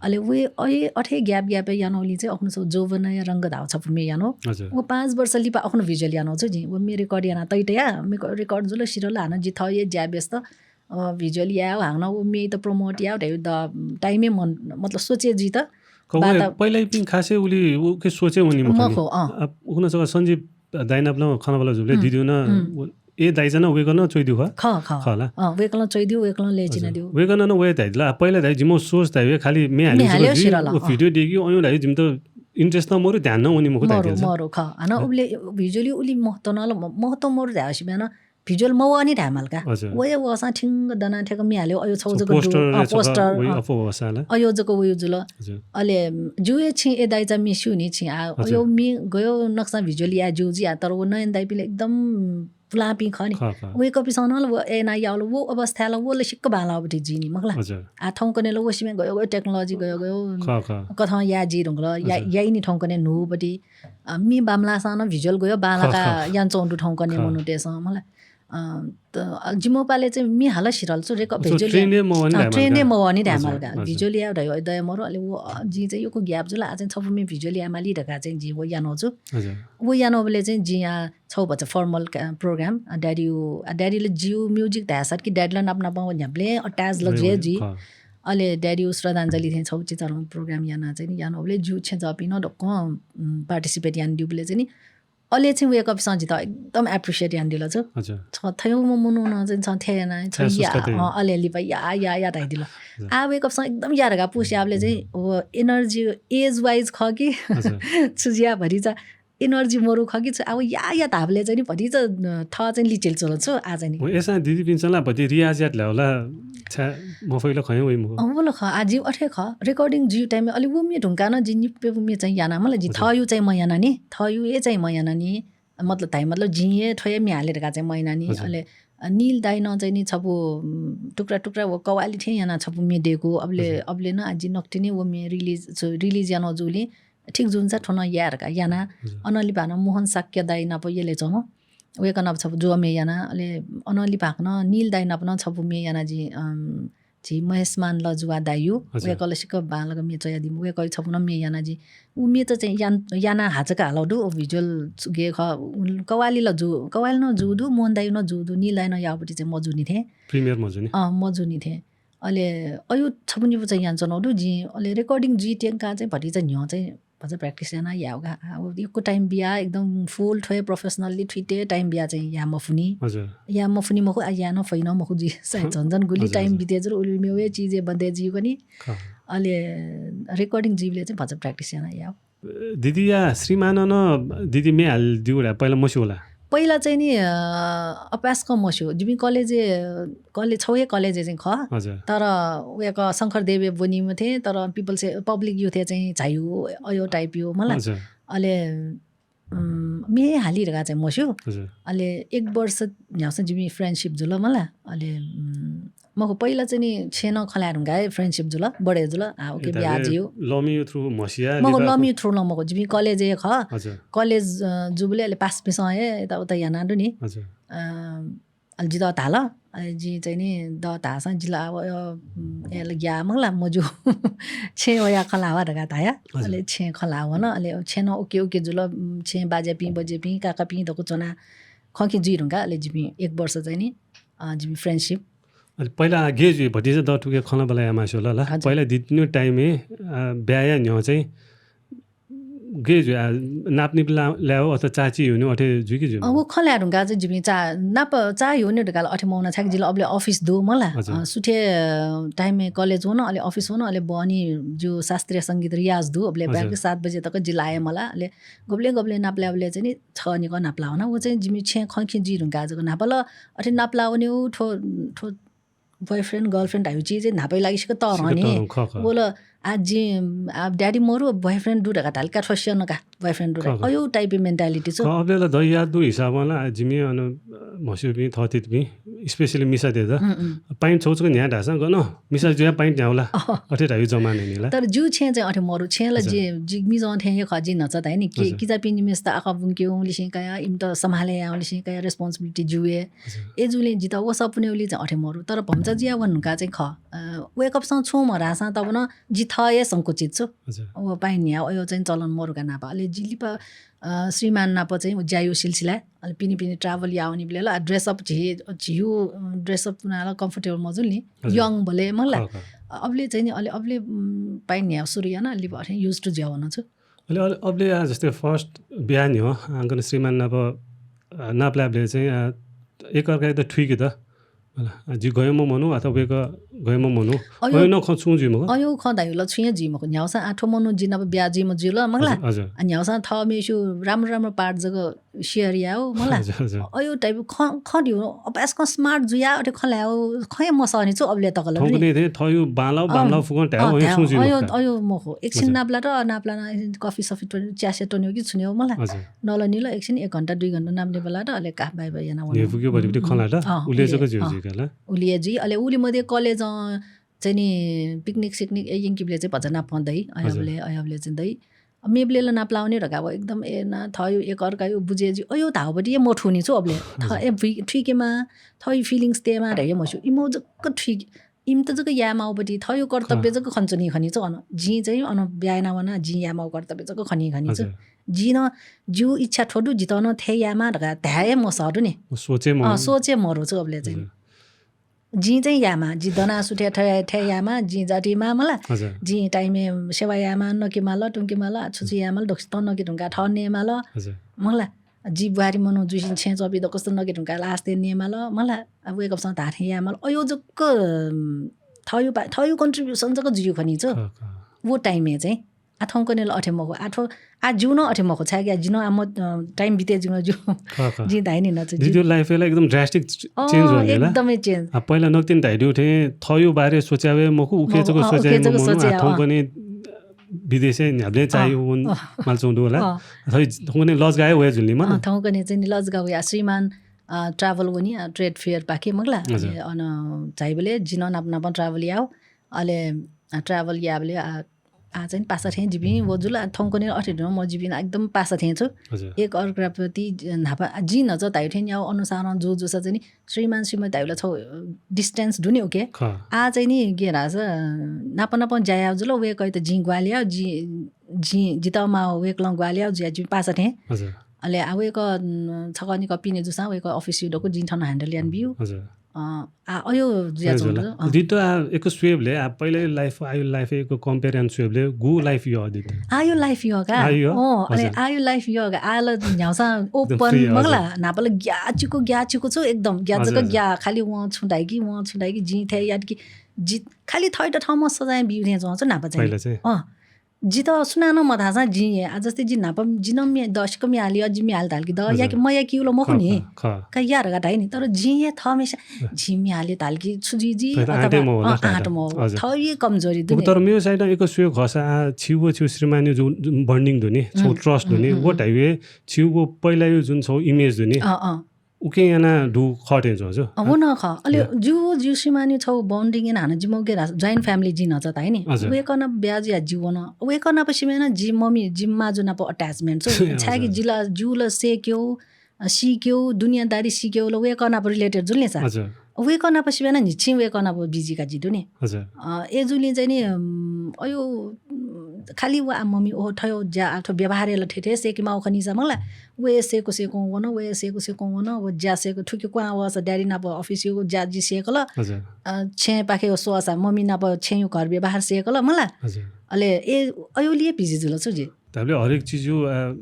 अले वे अये अथे gap gap यानौलिं चाहिँ अखुन सो जोवनया रंग धाव छपु म्ये यानौ। हजुर। व पाँच वर्ष लिपा अखुन visual यानौ छु जिं। व म्ये record याना तइ तया, म्ये record जुल सिरल हानं जि थः हे ज्या व्यस्त, अ, visual याव हानं व म्ये त promote याव धयो द time हे मन, मतलब सोचे जुइत। क-, वे बात पहिला पिं खासे उलि उके सोचे वनी मखु नि। मखु, अँ। अब उखुन सक सञ्जीव दाइनाप नं खनाबला जुबले हम्म। दिदिउ न, हम्म। व-, ए दाइचा नं वय्कलं च्वइदिउ खः? खः, खः। खः ला? अँ, वय्कलं च्वइदिउ, वय्कलं लय्चिनादिउ। हजुर। वय्कलं नं वये धाइदिला, पहिला धाइ जिमो सोच धाइ खाली म्ये हाले म्ये हाले जुल, सिरल, व अँ। Video देख्यु अयु धाइ जिमत interest नं मरु, ध्यान नं वनी मखु मरु, धाइदिल। मरु, खः। हानं हम्म। उबले visually उलि महत्व नं ल-, म-, महत्व मरु धाइ सिबेन visual मवनी धाइ मालका। हजुर। वये वसां ठिंग दना ठेक म्ये हाले अयो छौ जक दु, poster अँ, रे छक poster, वइ अँ। अफो वसाला। अयो जक वयु जुल। हजुर। अले, जुए छि ए दाइचा म्ये स्यू नि छि, आ, हजुर। अयो म्ये गयो नक्सा visual या ज्यू जि, आ, तर व नयन दाइपिले एकदम पुलापिं खः नि। खः, खः। वय्कःपिसं नं ल व एना यावल व अवस्था ल व ल सिक्क बांलावटी जिनि मखला। हजुर। आ, थौंकने ल व सिमे गयो गयो technology गयो गयो खः, खः। कथं या जि धुंकल, या, हजुर। याइनि थौंकने न्हूपटी, अ, म्ये बांमलासां नं visual गयो बांलाका खः, खः। यान चौंदु थौंकने खः। मनूतेसं मखला। अ, त, अ, जिमि पाले चाहिँ म्ये हाल सिधल छु, रेक-, अ, छु, visual train या-, हे मवःनि अ, धायेमाल train हे का। मवःनि धायेमाल हजुर, का। हजुर। Visual याये धयो, दये मरु, अले व, अ, जिं चाहिँ यक्व gap जुल, आः चाहिँ छपु म्ये visual यायेमाली धकाः चाहिँ जिं व यानागु छु। हजुर। व यानाबलय् चाहिँ जिं आः छगू भचा formal का, program, अ, daddy-यु, अ, daddy-ला जियु music धायेसाथ कि daddy-ला नाप नाप व न्ह्याबलें attach ला वइ, जुया वइ, जुइ। खः। अले daddy-यु श्रद्धाञ्जली थें छगू चिचाधंगु program याना चाहिँ नि, यानाबलय् जियु छेँजःपिं नं दक्वं, उम्, participate यानादीबलय् चाहिँ नि, अले चाहिँ वय्कःपिसं जितः एकदम appreciate यानादिल छु। अच्छा। छ थय्उम्ह मनू नं चाहिँ छ थथे याना, छ छाय् या, सुस्ता तय्। अँ, अले लिपा या, या, या धाइदिल। अच्छा। आः वय्कःपिसं एकदम या धकाः push याबलय् चाहिँ व energy age wise खः कि अच्छा। छु जुया भतिचा energy मरु खः कि छु, आः व या, या धाबलय् चाहिँ नि भतिचा, अ, थः चाहिँ लिचिल च्वल छु, आः चाहिँ नि। व अय्सां दिदीपिन्सं ला भति रियाज यात ल्हाः ला, छाय् मफइ ला खँ हे वइ मखु। अँ, व ला खः, आः जि अथे खः, recording जुइ time-य् अले व म्ये धुंकाः नं जि निप्पय् म्ये चाहिँ याना, मतलब जि अच्छा। थःयु चाहिँ मयाना नि, थःयु हे चाहिँ मयाना नि। मतलब धाइ मतलब जिं हे थ्व हे म्ये हाले धकाः चाहिँ मयाना नि। हजुर। अले, अ, नील दाइनं चाहिँ नि छपु, उम्, टुक्रा टुक्रा व कवाली थें याना छपु म्ये दयेकू। अबले, हजुर। अबले नं आः जि नकतिनि व म्ये release, छु, release याना जूलिं ठीक जुन चा थ्व नं याये धकाः याना। हजुर। अनं लिपा नं मोहन शाक्य दाइ नाप यले च्वं। वय्कः नाप छपु ज्वः म्ये याना। अले अनं लिपा नं नील दाइ नाप नं छपु म्ये याना जि, अम, झी महेश मान लजुवा दाइ यु, हजुर। वय्कलं सिक्क बांलाक म्ये च्वयादीम्ह, वय्कःया छपु नं म्ये याना जि। उ म्ये त चाहिँ यान-, याना हाचक हालाउ दु, उ visual गे खः, उन कवाली ल जु, कवाली नं जू दु, मोहन दाइ नं जू दु, नील दाइ नं याःपति चाहिँ मजूनि थें। Premiere मजूनि। अँ, मजूनि थें। अले अयु छपु निपु चाहिँ यानाच्वनाउ दु, जिं अले recording जुइ त्यंका चाहिँ भतिचा न्ह्यः चाहिँ भचा practice याना याउगा। आ, व यक्व time बिया एकदम full थ्वय् professionally थुइते time बिया चाहिँ या मफुनि। हजुर। या मफुनि मखु, आ, या नं फइ नं मखु जुइ। सायद झन झन गुलि हजुर, time हजुर। बिते जुल, उलि मेवे चिजे बन्दे जिउ कनि। खः। अले recording जुइबले चाहिँ भचा practice याना याउ। दिदीया श्रीमानं नं दिदी म्ये हालिदिउ ला, पहिला मस्यू ला? पहिला चाहिँ नि, अ, अपाय्सकं मस्यू। जिमि college, college, छगू हे college चाहिँ खः। हजुर। तर वय्कः शंकरदेवय् ब्वनीम्ह थें, तर People's, public youth-य् चाहिँ झायु, अयो type यु, मला। हजुर। अले, उम्, म्ये हाली धकाः चाहिँ मस्यू। हजुर। अले एक वर्ष न्ह्याउँस जिमि friendship जुल, मला। अले, उम्, मखु, पहिला चाहिँ नि छेँनं खँ ल्हाये धुंकाः friendship जुल, बढे जुल। आ, OK, ए, बिया दाबे जिउ। लमियु through म्हसिया मखु, लिपा लमियु through नं मखु, जिमि college हे खः। हजुर। College, अ, जुबले अले पास पिसं हे यता उता याना दु नि। हजुर। अ, अले जितः धाल, अले जिं चाहिँ नि द धाःसां जिला, अ, उम्, एल ग्या मखु ला मजू। छेँ वया खँ ल्हावा धकाः धाया। हजुर। अले छेँ खँ ल्हावन, अले छेँ नं OK, OK जुल, उम्, छेँ बाज्यापिं, बज्यापिं, काकापिं दक्व च्वना खँ खि जुइ धुंकाः, अले जिमि एक वर्ष चाहिँ नि, अ, जिमि friendship। अले पहिला गे जुइ भतिचा द थुके खँ ल्हाबला यामास्यू ला ला। हजुर। पहिला दिदिनु time-य्, अ, ब्याया न्ह्यः चाहिँ गे जुइ, आ, नापनिप ला-, ल्याउ अथवा चाची हुनु अथे जुइ कि जुइ? अ, व खँ ल्हाये धुंकाः चाहिँ जिमि चा-, नाप चा हुनु धुंकाः ला अथे मौना छाकि जिला अबले office दु मला। हजुर। अ, सुथे, अ, time-य् college वन, अले office वन, अले बहनी जो शास्त्रीय संगीत रियाज दु, अबले हजुर। ब्याक सात बजे तक जिला आये मला। अले गबले गबले नाप ल्याबले चाहिँ नि छ निक नाप लावन। व चाहिँ जिमि छेँ खँ खि जुइ धुंकाः जक नाप ल अथे नाप लावने उ थ्व, थ्व boyfriend, girlfriend धायु चिज चाहिँ न्हापै लागि सिक्क तःधं सिक्क नि। तःधं, खः, खः। वल, आ, जि, आ, daddy मरु, boyfriend दु धकाः धाल का, थ्व स्यन का, boyfriend दु खः, धकाः। खः। अयु type mentality छु। खः, अबले ला द याद दु हिसाबं ला, आ, जिमि अन, अ, म्हस्यूपिं, थःथितिपिं, specially मिसातय्त, उम्, उम्। Pant छौचक न्ह्याः धाःसां गन, मिसा जुया pant न्ह्याउ ला, अँ। अथे धायु जमाना नि ला। तर जिउ छेँ चाहिँ अथे मरु, छेँ ला हजुर। जि, जि मिजं थें हे खः, जि न्हचा धाइ नि, कि-, हजुर। किजापिं निम्हेसित आखः बुंकेउ लिसें काया, इमित सम्हाले याउ लिसें काया, responsibility जिउ हे। हजुर। ए जुलिं जितः वसः पुनेउलि चाहिँ अथे मरु। तर भम्चा जुया वन धुंकाः चाहिँ खः। अ, वय्कःपिसं छुं म्हरासां तब नं जि थः हे संकुचित छु। हजुर। व pant न्ह्याउ अयो चाहिँ चलन मरु का नाप। अले जि लिपा, अ, श्रीमान नाप चाहिँ व ज्यायु सिलसिला। अले पिने पिने travel यावनीबले ला dress up झी, झिउ, अ, dress up पुना ला comfortable मजुल नि। हजुर। Young बले मला। खः, खः। अबले चाहिँ नि अले अबले, उम्, pant न्ह्याउ सुरु याना लिपा अथे used to ज्या वन छु। अले, अले, अबले आ, जस्तै first बिहा न्ह्यः, आ, गन श्रीमान नाप, आ, नाप लायेबले चाहिँ, आ, एकअर्कायात थुइके त, होला, आ, जि गय्म्ह मनू अथवा वय्कः गय्म्ह मनू, अयो, अयो नं खँ छुं जुइ मखु। अयो खँ धायु ल छुं हे जुइ मखु। न्ह्याउसां आ थ्व मनू जि नाप बिहा जुइम्ह जुइ ल, मखु ला? हजुर, हजुर। आ, न्ह्याउसां थः मेस्यु राम्रो राम्रो part जक share याउ, मखु ला? हजुर, हजुर। अयो type खँ, खँ धिउ, अभ्यास खँ smart जुया, अथे खँ ल्हायु, खँ हे मसःनि छु अबले तक ल थौंकन्हय् नि। थें थःयु बांलाउ, अँ, बांलाउ फुकं धायु, अँ, अयो धायु, छुं जुइ अयो, मखु। अयो मखु। एकछिन हजुर। नाप लात, नाप लाना coffee सफी त्वने, च्या स्या त्वने हो कि छुने हो, मखु ला? हजुर। नल निल, एकछिन एक घण्टा, दुई घण्टा नाप लेबा लात, अले का, bye bye याना वन। न्ह्यइपुके भरिपति खँ ल्हात, अँ, उले उले, जक जुइ अँ। जुइ का ला? उले जुइ, अले उलि मध्ये college, अँ, चाहिँ नि picnic सिकनिक ए यंकिबले चाहिँ भचा नाप दइ, हजुर। अयबले, अयबले चाहिँ दइ। मेबले ला नापलाउने धकाः व एकदम ए ना थयु एक अर्कायु बुझे जि अयो धावबटी ए मथुनि छु अबले। थ ए भुइ-, थुइकेमा, थयु feelings तेमा धैर्य मसु। इमो जक्क थुइक-, इम त जक्क यायेमाउबटी थयु कर्तव्य जक्क खन्चुनि खनि छु अन। जि चाहिँ अन ब्यायना वना, जि यायेमाउ कर्तव्य जक्क खनि खनि छु। हजुर। जि न, जिउ इच्छा थोदु, जित न थे यायेमा धकाः धाये मसहदु नि। सोचे म अँ, सोचे मरु छु अबले चाहिँ। हजुर। जिं चाहिँ यामा, जि दना सुथे थे, थे यामा, जिं जाति मामला, हजुर। जिं time ए सेवा यामा, नके माला, टुंके माला, छुछु यामाला, दक्ष त नके ढुंका थ ने माला, हजुर। मला, जि बुहारी मनु जुसिन छे चपी दकस्त नके ढुंका लास्ते ने माला, मला, अब एक अपसं धाथे यामाला, अयो जक्क, अम, थयु पा-, थयु contribution जक जुयु खनि छु। ख, ख। वो time ए चाहिँ। आ थौंकन्हय् ला अथे मखु। आ थ्व, आ जिउ नं अथे मखु। छाय् ग्या, जि नं आ म, अ, time बिते जिउ नं जिउ। खः, खः। जिं धाइ नि नच, जिउ life ला एकदम drastic च-, अँ, change वने ला। एकदमै change। आ, पहिला नकतिनि धाइदिउ थें थयु बारे सोच्यावे मखु, उखे मखु, जक अँ, सोच्यावे उखे जक मखु, सोचे, आ अँ। थौंकन्हय् विदेशे न्ह्याबले अँ, चाहिँ वन अँ। मालचौं दु होला। अँ। थै थौंकन्हय् लजगाए वये जुल नि मन। अँ, थौंकन्हय् चाहिँ नि लजगा वया श्रीमान, अ, travel वनी, अ, trade fair पाखे मखु ला। हजुर। अनि अन झाइबले जि नं नाप नाप travel याउ। अले, अ, travel याबले, अ, आ चाहिँ पासा थें जिपिं व जुल, आ थौंकन्हय् अथे धुन म जिपिं एकदम पासा थें छु। हजुर। एक अर्काप्रति ज-, न्हापा, आ, जिं न्हचा धायु थें न्याउ अनुसारं जु जुसा चाहिँ नि श्रीमान श्रीमती धायुला छौ, अ, distance दुने उके। खः। आ चाहिँ नि गे धाःसा, अ, नाप नाप ज्या याउ जुल, वे कयत जिं ग्वाल याउ, जि, जि, जित माउ वेकलं ग्वाल याउ, जिया जिपिं पासा थें। हजुर। अले आ वेक, अ, छकः निकः पिने जुसां वेक office यु दकु जिं थन handle यान बिउ। हजुर। अ, आ, अयो जुया अयो चौध, जुल। अँ। दित आ, एक स्वेबले, आ, पहिले life, आयु life एक compare यान स्वेबले, गु life यः दित। आयु life यः का? आयु यः? अँ, अले हजुर। आयु life यः का? आल न्ह्याउसा एकदम open, free, मखु ला, हजुर। न्हापाला ग्या चिकु, ग्या चिकु छु, एकदम ग्या हजुर, जक हजुर। ग्या, खालि वं छु धाइकि, वं छु धाइकि, जिं थे याद कि, जि, खालि थैत थम सजाय बिउ थें च्वं छु, न्हापा चाहिँ। पहिले चाहिँ। अँ। जित सुनानं मधाःसां जिं हे, आ, जस्तै जि न्हापा, जि नं म्ये-, दसिक म्ये हाले, अ, जि म्ये हाले धाल कि द, हजुर। या कि मया कि उलो मखु नि। ख, ख। का या धकाः धाइ नि, तर जिं हे थमेसा, अँ। जि म्ये हाले धाल कि छु जुइ जि, थैत अथवा, आँटे मवः अँ, ला थैत। आँट मवः। हजुर। थौ ये कमजोरी दु नि। तर मेरो side एक स्वे खसा, आ, छिउ व छिउ श्रीमानयु जुन, जुन bonding दु नि, छौ हम्म, trust दु नि, हम्म, वो हम्म। धाइवे, छिउ वो पहिलायु जुन छौ image दु नि। अँ, अँ। उके याना दु खः थें च्वं छु। अ, वो नं खः। अले या। जिउ, जिउ श्रीमानयु छौ bonding याना हानं जिमो गे रा-, joint family जिं न्हचा धाइ नि। हजुर। वेकन ब्याज या जिउ वन। वेकन नाप सिबें नं जि मम्मी, जि माजु नाप attachment छु। हजुर। छाय्कि जिला, जिउला सेक्यौ, अ, सिक्यौ, दुनियादारी सिक्यौ ल वेकन नाप related जुल नि सा। हजुर। वेकन नाप सिबें नं न्हिच्छि वेकन नाप busy का जि दु नि। हजुर। अ, ए जुलिं चाहिँ नि, अम, अयो, उम्, खालि व आ मम्मी ओहो थयो ज्या आ थ्व व्यवहार याला थेथे सेके माउ खनिसा मखु ला। वे सेको सेको वन, वे सेको सेको वन, व ज्या सेको थुके क्वां वःसा daddy नाप office यु ज्या जि सेकल। हजुर। अ, छेँ पाखे स्वःसा मम्मी नाप छेँयु घर व्यवहार सेकल मखु ला। हजुर। अले ए अयो लिए busy जुल छु जि। धाबले हरेक चिजयु, अ,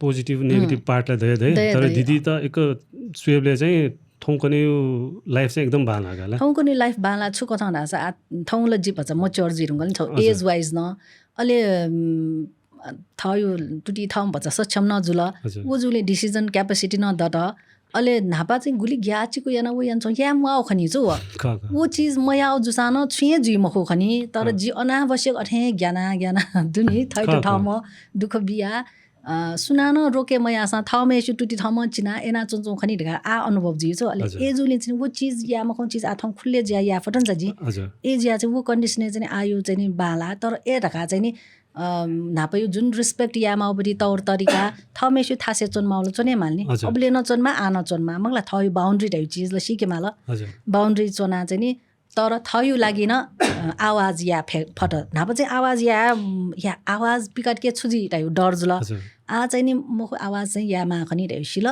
positive, negative हम्म। Part ला दया दया, दया तर दया। दिदी त एक स्वेबले चाहिँ थौंकन्हयु life चाहिँ एकदम बांला का ला। थौंकन्हयु life बांला छु कथं धाःसा आ, थौं ल जि भचा mature जुइ धुंकल नि, थौ हजुर। Age wise नं। अले, उम्, थयु तुति थम भचा सक्षम नं जुल। हजुर। व जुले decision capacity नं दत। अले न्हापा चाहिँ गुलि ग्या चिकु याना व याना च्वं, या म्वाउ खनि छु व। ख, ख। व चिज मयाउ जुसां नं छुं हे जुइ मखु खनि, तर ख। जि अनावश्यक अथें ग्याना, ग्याना दुनि, थैत ख, ख। थम दुःख बिया। अ, सुनानं रोके मयाःसां थःम्हेस्यु तुति थःम्हं चिना एना च्वंच्वं खनि धकाः आ अनुभव जुइ छु। अले हजुर। ए जुलिं चाहिँ व चिज या मखु चिज आ थौं खुल्ले ज्या या फतन चा जि। हजुर। ए ज्या चाहिँ व condition ए चाहिँ आयु चाहिँ नि बांला, तर ए धकाः चाहिँ नि, अ, न्हापायु जुन respect या माउबरी तौर तरिका थःम्हेस्यु थासे च्वन माउला च्वने माल नि। हजुर। अबले न च्वनमा, आ न च्वनमा, मखु ला थःयु boundary धयु चिज ल सिके माल। हजुर। Boundary च्वना चाहिँ नि तर थःयु लागि न, अ, आवाज या फे-, फत। न्हापा चाहिँ आवाज या, उम्, या आवाज पिकाटके छु जुइ धयु डर जुल। हजुर। आ चाहिँ नि मखु आवाज चाहिँ या माखनि धयु सिल।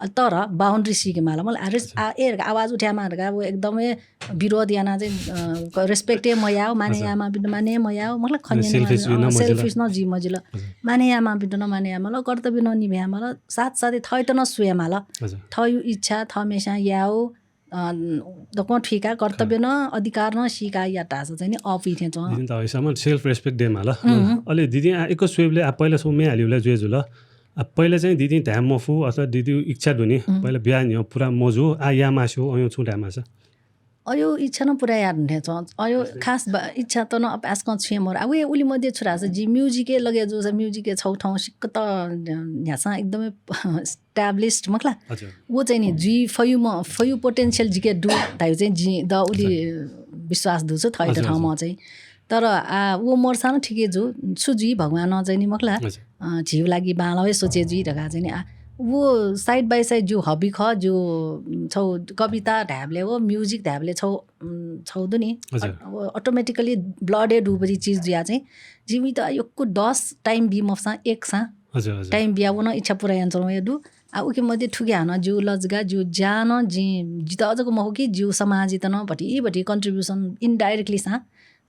अ, तर boundary सिके माल। मखु ला आ, रिस-, हजुर। आ, ए, आवाज उठ्या मा धका, व एकदमै विरोध याना चाहिँ, अ, क-, respect ए मयाउ, माने हजुर। या मा बिन्दु माने मयाउ, मखु ला खन्ने selfish न, जुइ न अ, मजिल। Selfish न जुइ मजिल। हजुर। माने या मा बिन्दु न माने या माल, कर्तव्य न निभ्या माल, साथ साथै थःयत न स्वये माल। हजुर। थःयु इच्छा, थःम्हेस्यां याउ, अ, दक्वं थुइका, कर्तव्य न, अधिकार न सिका यात धाःसा चाहिँ नि अपुइ थें च्वं। दिदी त हइसम्म self respect दे माल। हम्म। अले दिदी आ, एक स्वेबले आ, पहिला छौ म्ये हालिउला जुए जुल। आ, पहिला चाहिँ दिदी धाये मफु, अथवा दिदी इच्छा दुनि। हम्म। पहिला ब्या न्ह्यः पुरा मजु, आ, या मास्यु, अयो छु धाये मासा। अयो इच्छा न पुरा याद न्हे च्वं। अयो हजुर। खास बा-, इच्छा त न अपासकं छुं मरु। आ, वे उलि मध्ये छु धाःसा जि music ए लगे जुसा music ए छौ थौं सिक्क त न्ह्यासा एकदमै established मखु ला। हजुर। वो चाहिँ नि जुइ फयु म, फयु potential जिके दु, धायु चाहिँ जि द उलि हजुर। विश्वास दु छु, थःयत हजुर, थःम्हं हजुर। चाहिँ। तर आ, व मर्सा नं ठिकै जू, छु जुइ भगवानं चाहिँ नि मखुला, हजुर। अ, झीउ लागि बांलाउ हे सोचे जुइ धकाः चाहिँ नि, आ, व side by side ज्यू hobby खः, ज्यू, उम्, छौ कविता धायेबलय् व music धायेबलय् छौ, उम्, छौ दु नि, हजुर। अ, व automatically blood ए दुबरी चिज जुया चाहिँ, जिमि त यक्कु दस time बी मफसां एक सां हजुर, हजुर। time बिया व नं इच्छा पूरा याना च्वंगु दु। आ, उके मध्ये थुके हानं ज्यू लजगा, ज्यू ज्या नं जि, जित अजक मखु कि ज्यू समाजित नं भति, भति contribution indirectly सां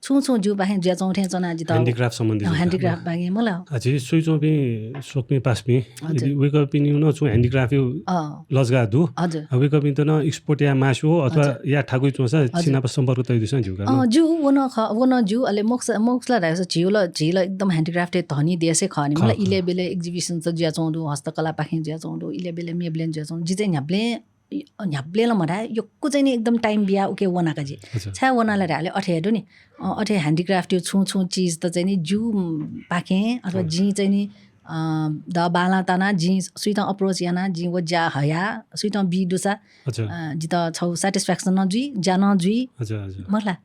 छुं छुं ज्यू पाखें जुया च्वंथें च्वना जित। Handicraft सम्बन्धी अ, जुल। Handicraft बागे मला। आ, झी सुइच्वंपिं स्वकुमि पासापिं, हजुर। यदि वय्कःपिनिउ नं छुं handicraft यु अ। लजगा दु। हजुर। आ, वय्कःपिन्त नं export या मास्यु हो अथवा हजुर। या थाकुइ च्वंसा हजुर। छिनाप सम्पर्क तयादीसां ज्यू का। अ, ज्यू, व नं ख-, व नं ज्यू, अले मोक्स-, मोक्सला धायेसा झीउ ल, झी ल एकदम handicraft धनी देश हे खः नि, खः, मला खः। इले बेले exhibition च जुया च्वं दु, हस्तकला पाखें जुया च्वं दु, इले बेले मेबलेन जुया च्वं दु, जि चाहिँ न्ह्याबलें इ-, न्ह्याबलें ला मधाये, यक्कु चाहिँ नि एकदम time बिया उके वना का जि। अच्छा। छाय् वना ला धायेबलय् अथे हे दु नि। अ, अथे handicraft यु छुं छुं चिज त चाहिँ नि ज्यू पाखें अथवा हजुर। जि चाहिँ नि, अ, द बांला ताना जि सुइतं approach याना, जि व ज्या हया, सुइतं बी दुसा, अच्छा। अ, जित छौ satisfaction नं जुइ, ज्या नं जुइ। अच्छा, अच्छा। मखुला।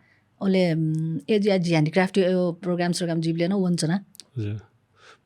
ओले, उम्, ए जुया जि handicraft यु program स्रोग्राम जुइबलय् नं वना च्वना। अच्छा।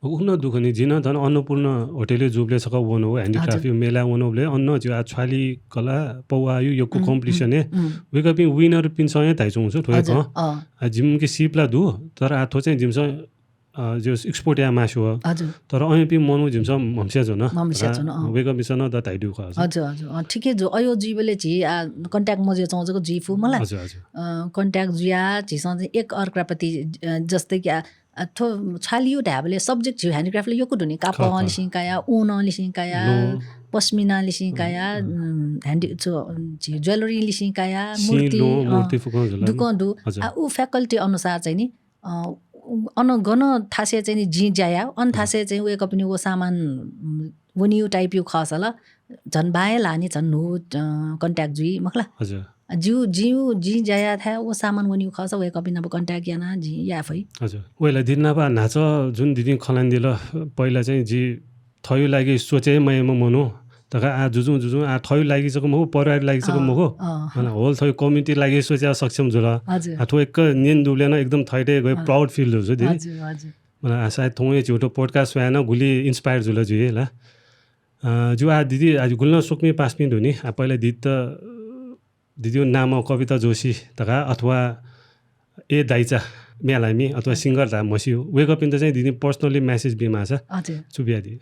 उन दुःख नि, जिन धन अन्नपूर्ण होटलय् जुबलय् छकः वनो, handicraft हजुर। यु मेला वनोबलय् अन्न ज्यू आ छ्वाली कला पौवा यु यक्कु उम्, competition उम्, हे। उम्। वय्कःपिं winner पिन्सं हे धाइच्वंगु छु, थ्व हे हजुर, खँ। अ। आ, जिमिके सीप ला दु, तर आ थ्व चाहिँ जिमिसं, अ, जो export या मास्यु हो। हजुर। तर अय्पिं मनू जिमिसं म्हमस्या च्वन। म्हमस्या च्वन, अ। वय्कःपिन्सं नं द धाइदु खः। हजुर, हजुर। अ, ठिकै जु, अयो जुइबलय् झी, आ, contact मजुया च्वं जक जुइ फु मला। हजुर, हजुर। अ, contact जुया झीसं चाहिँ एक अर्काप्रति, अ, जस्तै कि आ, आ, थ्व छ्वाली यु धायेबलय् subject झीउ handicraft ला यक्कु दु नि, कापः खः, खः। लिसिं काया, ऊन लिसिं काया, लो। पश्मिना लिसिं उम्, काया, उम्। उम्, handi-, छु, उम्, झी jewellery लिसिं काया, सिं, मूर्ति, लो, अ, मूर्ति फुकं जुल नि। दुकं दु। हजुर। आ, उ faculty अनुसार चाहिँ नि, अ, उ, अन गन थासे चाहिँ नि जिं ज्या या, अन हजुर। थासे चाहिँ वय्कःपिनि व सामान, उम्, वनियु type यु खःसा ला, झन बांहे ला नि झन न्हू, अ, contact जुइ, मखुला। हजुर। ज्यू, ज्यू, जिं ज्या याथाय् व सामान वनिउ खःसा वय्कःपिं नाप contact याना जिं याये फइ। हजुर। वय्ला दिं नाप न्हाचः जुन दिदिं खँ ल्हानादिल, पहिला चाहिँ जि थःयु लागि सोचे मयाइम्ह मनू, तका आ जुजुं जुजुं आ थःयु लागि जक मखु, परिवार लागि जक अँ, मखु, अँ। अन whole थःयु community लागि सोचे सक्षम जुल। हजुर। आ थ्व एक न्यन दुबलय् नं एकदम थःइत गयो अँ। Proud feel जुल दि। हजुर, हजुर। मला आ सायद थौं हे झिउटो podcast स्वयां नं गुलि inspire जुल जु हे ला। अ, जु आ दिदी, आ गुलि नं स्वकुमि पासापिं दु नि, आ पहिला दिदी त दिदिउ नाम कविता जोशी धका अथवा ए दाइचा म्यालामि अथवा हजुर। Singer धा मसिउ, वय्कःपिन्त चाहिँ दिदी personally message बी मासा हजुर। छु बियादी?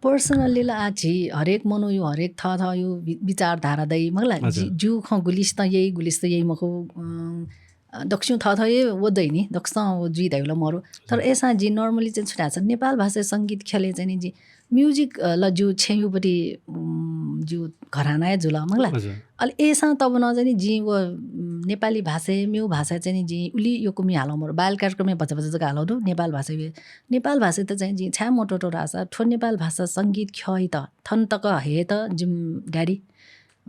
Personally ला आ झी हरेक मनूयु हरेक थःथःयु वि-, विचारधारा दइ, मखुला। हजुर। जि-, जिउ खँ गुलिसित यइ, गुलिसित यइ मखु, अं, अ, दक्स्यु थःथः हे व दइ नि, दक्सं व जुइ धाइउ ला मरु। तर हजुर। अय्सां जि normally चाहिँ छु धाःसा नेपाल भाषा संगीत ख्यलय् चाहिँ नि जि music, अ, ल जु छेँयुपट्टि, उम्, जु घराना हे जुल, मखुला। हजुर। अले अय्सां तब नं चाहिँ नि जि व, उम्, नेपाली भाषा, मेउ भाषा चाहिँ नि जि उलि यक्व म्ये हालं मरु। बाल कार्यक्रमय् भचा भचा जक हालं दु, नेपाल भाषा बे-, नेपाल भाषा त चाहिँ जि छाय् मत्वःतू धाःसा, थ्व नेपाल भाषा संगीत ख्यःइत थन तक हयेत जिम daddy,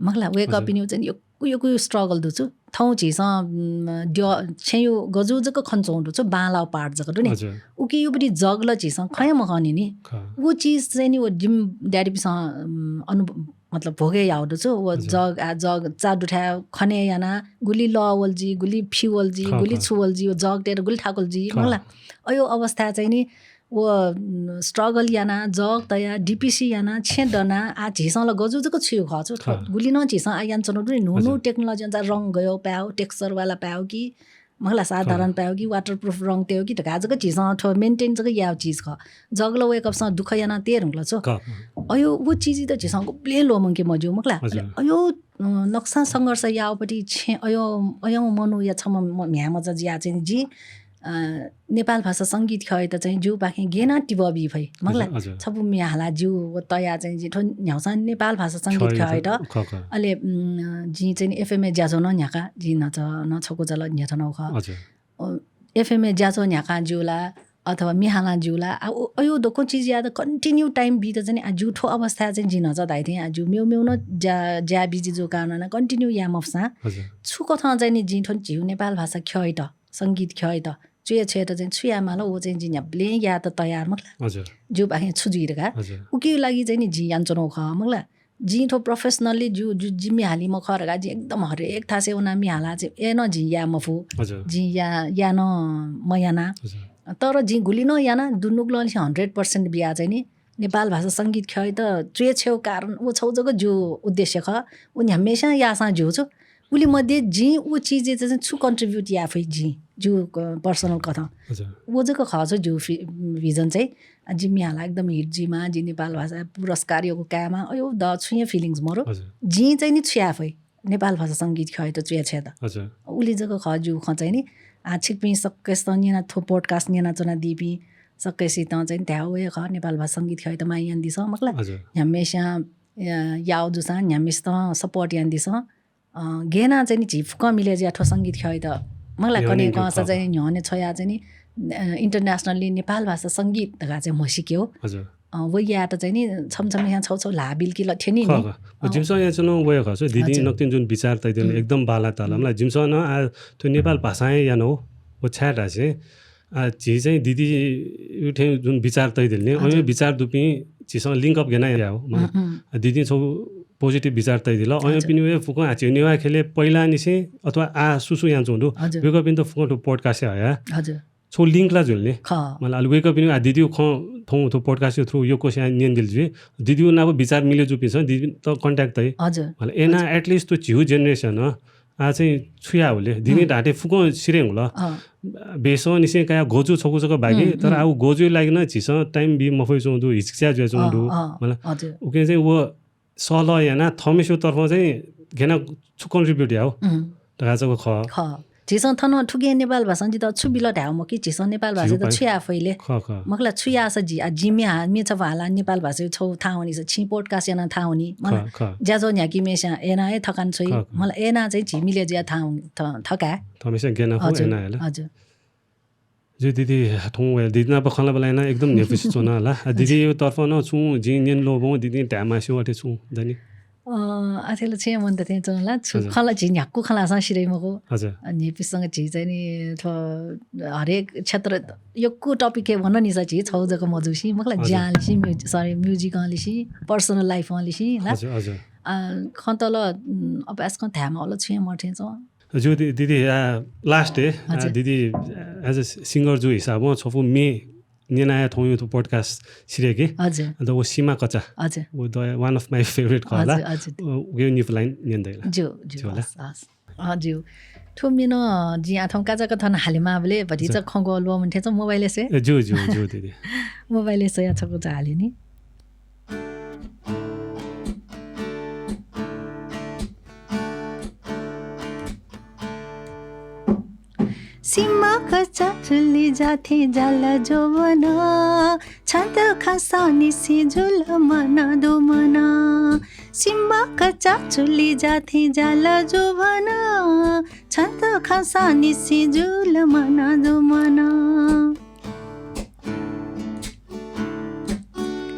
मखुला, वय्कःपिनिउ हजुर। चाहिँ नि यक्व यक्व struggle दु छु। थौं झीसं, उम्, द्य-, छेँयु गजु जक खन च्वं दु छु, बांलाउ part जक दु नि। हजुर। उकियुपट्टि जग ल झीसं खँ हे मखंनि नि। खँ। उ चिज चाहिँ नि व जिम daddy पिसं, उम्, अनु-, मतलब भोगे याउ दु छु। व हजुर। जग, आ, जग चा दुथाय् खने याना, गुलि लः वल जि, गुलि फि वल जि, खँ, गुलि खँ। छु वल जि, व जग तेर गुलि थाकुल जि, खँ। मखुला। अयो अवस्था चाहिँ नि व, उम्, struggle याना, जग तया, DPC याना, छेँ दना, आ झीसं ल गजु जक छुयु खः छु। खः। गुलि नं झीसं आ याना च्वनु दु नि, न्हू न्हू हजुर। Technology अनुसार रंग गयो पायु, texture वाला पायु कि, मखुला साधारण खः। पायु कि, waterproof रंग तयु कि धका जक झीसं थ्व maintain जक याउ चिज खः। जग ल वय्कःपिसं दुःख याना तये धुंकल छु। खः। अयो व चिज त झीसं गुबलें ल्वःमंके मज्यू, मखुला। हजुर। अयो, अँ, नक्सा संघर्ष याउपट्टि छेँ अयो, अयो मनूया छम्ह म-, म्ह्याय् मचा जुया चाहिँ जि, अ, नेपाल भाषा संगीत ख्यःइत चाहिँ जिउपाखें गेना तिबः बी फइ, मखुला। हजुर, हजुर। छपु म्ये हाला जिउ व तया चाहिँ जि थ्व न्ह्याउसां नेपाल भाषा संगीत ख्यःइत, ख्यःइत। खः, खः। अले, उम्, जि चाहिँ नि FM य् ज्याझ्वः नं न्ह्याका, जि न्हाचः नं छकू जल न्ह्यथनाउ खः। हजुर। अ, FM य् ज्याझ्वः न्ह्याका ज्यू ला, अथवा म्ये हालां ज्यू ला, आ, उ, अयो दक्व चिजयात continue time बीत चाहिँ नि, आ, ज्यू थ्व अवस्था चाहिँ जि न्हाचः धाइथें, आ, ज्यू मेउ मेउ नं ज्या, ज्या busy जू कारणं continue याये मफुसां, हजुर। छु कथं चाहिँ नि जिं थ्व झीउ नेपाल भाषा ख्यःइत, संगीत ख्यःइत, च्वय् छ्वय्‌त चाहिँ छु याये माल, व चाहिँ जि न्ह्याबलें यायेत तयार, मखुला। हजुर। जिउपाखें छु जुइ धका। हजुर। उकियु लागि चाहिँ नि जिं यानाच्वनाउ खः, मखुला। जिं थ्व professionally जि, जि, जिं म्ये हालीम्ह खः धकाः जिं एकदम हरेक थासय् वनाः म्ये हाला चाहिँ अय्नं जिं याये मफु। हजुर। जिं या, या नं मयाना। हजुर। तर जिं गुलि नं याना, दुनुगलंनिसें hundred percent बियाः चाहिँ नि नेपाल भाषा संगीत ख्यःयात च्वय् छ्वयेगु कारण व छगू जक जिगु उद्देश्य खः। व न्ह्याम्हेस्यां याःसां ज्यू छु। उलि मध्ये जिं व चिजय् चाहिँ छु contribute याये फइ जिं, जिगु, अ, personal कथं। हजुर। व जक खः छु जिगु फि-, vision चाहिँ। अ, जिं म्ये हाला एकदम hit जुइमा, जिं नेपाल भाषा पुरस्कार यक्व कायेमा, अयो द छुं हे feelings मरु। हजुर। जिं चाहिँ नि छु याये फइ नेपाल भाषा संगीत ख्यःयात च्वय् छ्वयेत। हजुर। उलि जक खः जिगु खँ चाहिँ नि। आ, छिकपिं सकसितं न्यना, थ्व podcast न्यनाच्वनादीपिं सकसितं चाहिँ नि धायेगु हे खः, नेपाल भाषा संगीत ख्यःयात माया यानादिसँ, मखु ला? हजुर। न्ह्याम्हेस्यां, अ, याःगु जूसां न्ह्याम्हेसितं support यानादिसँ। अ, गय् यानाः चाहिँ नि झी फुक्कं मिले जुयाः थ्व संगीत ख्यःयात, मखु ला, न्ह्यःने कने क्यं, कःसा खः, चाहिँ नि न्ह्यःने छ्वयाः चाहिँ नि, अ, internationally नेपाल भाषा संगीत धकाः चाहिँ म्हसीकेगु। हजुर। अ, व यायेत चाहिँ नि छम्ह छम्हेस्यां छगू छगू ल्हाः बिल्की ला थ्यनी नि। खः, खः। व अँ। जिमिसं यानाच्वनागु व हे खः। सो दिदिं हजुर। नकतिनि जुन बिचार तयादिल, उम्। एकदम बांलाः ताल। उम्। मला जिमिसं नं आ थ्व नेपाल भाषां हे यानागु व छाय् धाःसा आ, झी चाहिँ दिदिं थें जुन बिचार तयादिल नि, हजुर। अय् बिचार दुपिं झीसं link up गय् याना यायेगु। उम्, उम्। आ, दिदिं छगू positive बिचार तयादिल। हजुर। अय्‌पिनि व फुक्कं आ झी नेवाः ख्यलय् पहिलानिसें अथवा आ सुसु यानाच्वंगु दु। हजुर। वय्‌कःपिन्त फुक्कं थ्व podcast-य् हयाः हजुर। छगू link ला जुल नि। खः। मला अले वय्‌कःपिनि आ दिदिगु खँ थौं थ्व podcast-या through यक्वस्यां न्यनादिल जुइ। दिदिगु नाप बिचार मिले जूपिन्सं दिदित contact तइ। हजुर। मला अय् यानाः हजुर। At least थ्व झीगु generation आ चाहिँ छु याः हुले, दिदिं हुँ। धाःथें फुक्कं सिधयेगु ला। अँ। बेसंनिसें कयाः ग्वजु छकू जक बाकी, हुँ, तर हुँ। आः ग्वजुया लागि नं झीसं time बी मफयाच्वंगु दु, हिचकिचाः जुयाच्वंगु अँ, दु। अँ, मला हजुर। उकिं चाहिँ व सल्लाह यानाः थःम्हेसिगु तर्फं चाहिँ गय् यानाः छु contribute यायेगु हुँ। धकाः जक खः। खः। झीसं थन थुकिं नेपाल भाषां जितः छु बिल धायेगु मखु कि, झीसं नेपाल भाषायात छु याये फइ ले। खः, खः। मखु ला छु याःसा जि, आ, जिं म्ये हा-, म्ये छपु हालाः नेपाल भाषाया छगू थाहां वनीसा, छिं podcast यानाः थाहां वनी। मला खः, खः। ज्याझ्वः न्ह्याकीम्हेस्यां अय् यानाः हे थकान छ्वइ। खः, खः। मला अय् यानाः चाहिँ झी मिले जुयाः थाहां वनी, थ-, थकाये। थःम्हेस्यां गय् याना फु, हजुर, अय् याना हे ला। हजुर। ज्यू दिदी, थौं वया दिदी नाप खँ ल्हाबल्हा याना एकदम न्ह्यइपुसे च्वना ला। आ, हजुर। दिदीया तर्फं नं छुं जिं न्यने ल्वःमं दिदिं धाये मास्ति व थें छुं दनि। अ, अथे ला छुं हे मन्त थें च्वं ला, छु हजुर। खँ ला झी न्ह्याक्व खँ ल्हाःसां सिधइ मखु। हजुर। अ, न्ह्यइपुसेसं झी चाहिँ नि थ्व हरेक क्षेत्र यक्व topic-य् वनानिसा झी छगू जक मजुसे, मखु ला हजुर। ज्यां लिसें, म्यु-, sorry, music-ं लिसें, personal life-ं लिसें ला। हजुर, हजुर। अ, खँ त ला, उम्, अभ्यास खँ धायेमाःगु ला छुं हे मदु थें च्वं। ज्यू दि-, दिदी, आ, last-य्, आ, हजुर। दिदी, आ, as a singer जूगु हिसाबं छपु म्ये न्यनाः थौं थ्व podcast सिधयेके। हजुर। अन्त व सीमा कचा। हजुर। व the-, one of my favourite खः ला। हजुर, हजुर। व, वया निपु line न्यने दइ ला। ज्यू, ज्यू, ज्यू ला। हस्, हस्। अँ, ज्यू। थ्व म्ये नं जिं आः थौं काचाक्क थन हालेमाःबलय् भतिचा हजुर। खँ ग्वः ल्वःमन थें च्वं mobile-य् स्वये। ए, ज्यू, ज्यू, ज्यू, दिदी। Mobile-य् स्वयाः छकूचा हाले नि। सीमा कचा चुलि जाथें जाल जोवन, छन्त खंसां निसें जुल मन दुमन। सीमा कचा चुलि जाथें जाल जोवन, छन्त खंसां निसें जुल मन दुमन।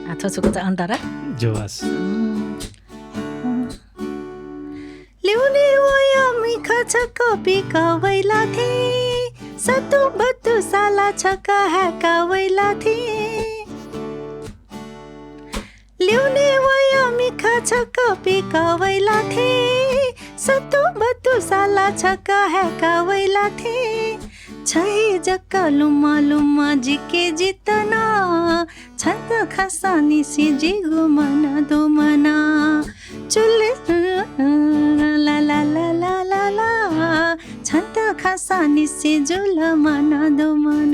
आः थ्व छकूचा अन्तारा। ज्यू हस्। ल्यूने वया मिखा छकः पिका वइला थें, सत्तु बत्तु साला छकः हाय्‌का वइला थें। ल्यूने वया मिखा छकः पिका वइला थें, सत्तु बत्तु साला छकः हाय्‌का वइला थें। छ हे जक लुमं लुमं जिके जितन, छन्त खंसां निसें जिगु मन दुमन। चुलि ला ला ला, छन्त खंसां निसें जुल मन दुमन।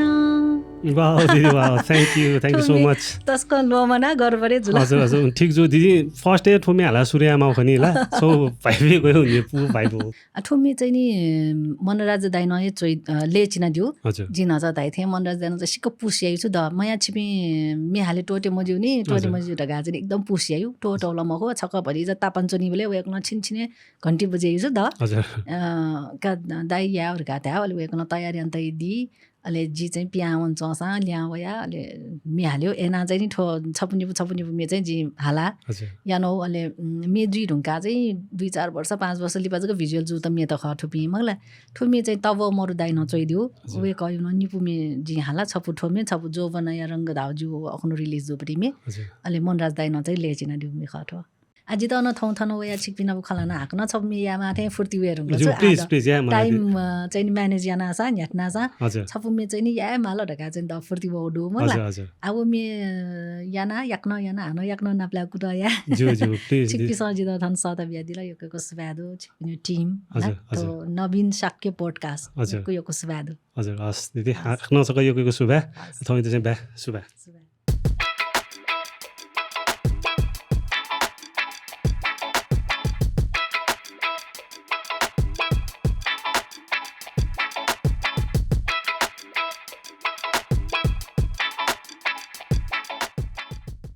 वाह, दिदी, वाह, thank you, thank you so much। तसकं ल्वःमना, गर्व हे जुल। हजुर, हजुर, ठीक जू दिदी, first-य् थ्व म्ये हाला सुरु यायेमाःगु खनी ला। So, vibe हे गयो नि, पू vibe हो। आ, थ्व म्ये चाहिँ नि मनराज दाइनं हे च्वइ-, अ, लय् चिनादिउ। हजुर। जिं न्हाचा धाइ थें मनराज दाइनं चाहिँ सिक्क push याइगु छु द। मया छिपिं म्ये हाले त्वःते मज्यू नि, त्वःते हजुर। मज्यू धकाः चाहिँ एकदम push याइगु। त्वःतौ ला मखु, छकः भतिचा तापान च्वनीबलय् वय्‌कलं छिन छिने घन्टी बज्याइगु छु द। हजुर। अ, का दाइ याये धकाः धाये, अले वय्‌कलं तयार यानातयादी। अले जि चाहिँ पिहां वनाच्वंसां लिहां वया, अले म्ये हाल्यो। अय्‌नं चाहिँ नि थ्व छपु निपु, छपु निपु म्ये चाहिँ जिं हाला। हजुर। यानागु, अले, उम्, म्ये जुइ धुंकाः चाहिँ दुई चार वर्ष, पाँच वर्ष लिपा जक visual जूत म्येत खः थुपिं, मखु ला। थ्व म्ये चाहिँ तबः मरु दाइनं च्वइदिउ। हजुर। वय्‌कःया नं निपु म्ये जिं हाला, छपु थ्व म्ये, छपु जोवनया रंग धाउ जू अखुनु release जूपति म्ये। हजुर। अले मनराज दाइनं चाहिँ लय् चिनादिउ म्ये खः थ्व। आ जितः नं थौं थन वया छिकपिं नाप खँ ल्हाना हाकनं छपु म्ये यायेमाः थें फुर्ति वये धुंकल ज्यू, छु। please, please, याये माला। टाइम चाहिँ म्यानेज याना सा न्ह्याथना सा हजुर। छपु म्ये चाहिँ नि याये माल धका चाहिँ द फुर्ति वउ दु मला। हजुर हजुर। अब म्ये याना याकनं याना हानं याकनं नापलाय् कुतः या। ज्यू ज्यू, please। छिकपिसं जितः थन सःता बियादिल, यक्व यक्व सुभाय् दु छिकपिनि टिम। हजुर, हजुर। नवीन शाक्य पोडकास्ट हजुर। यक्व यक्व सुभाय् दु। हजुर, हस् दिदी, हाकनं छकः यक्व यक्व सुभाय्। थौं इमित चाहिँ बाय्, सुभाय्। सुभाय्।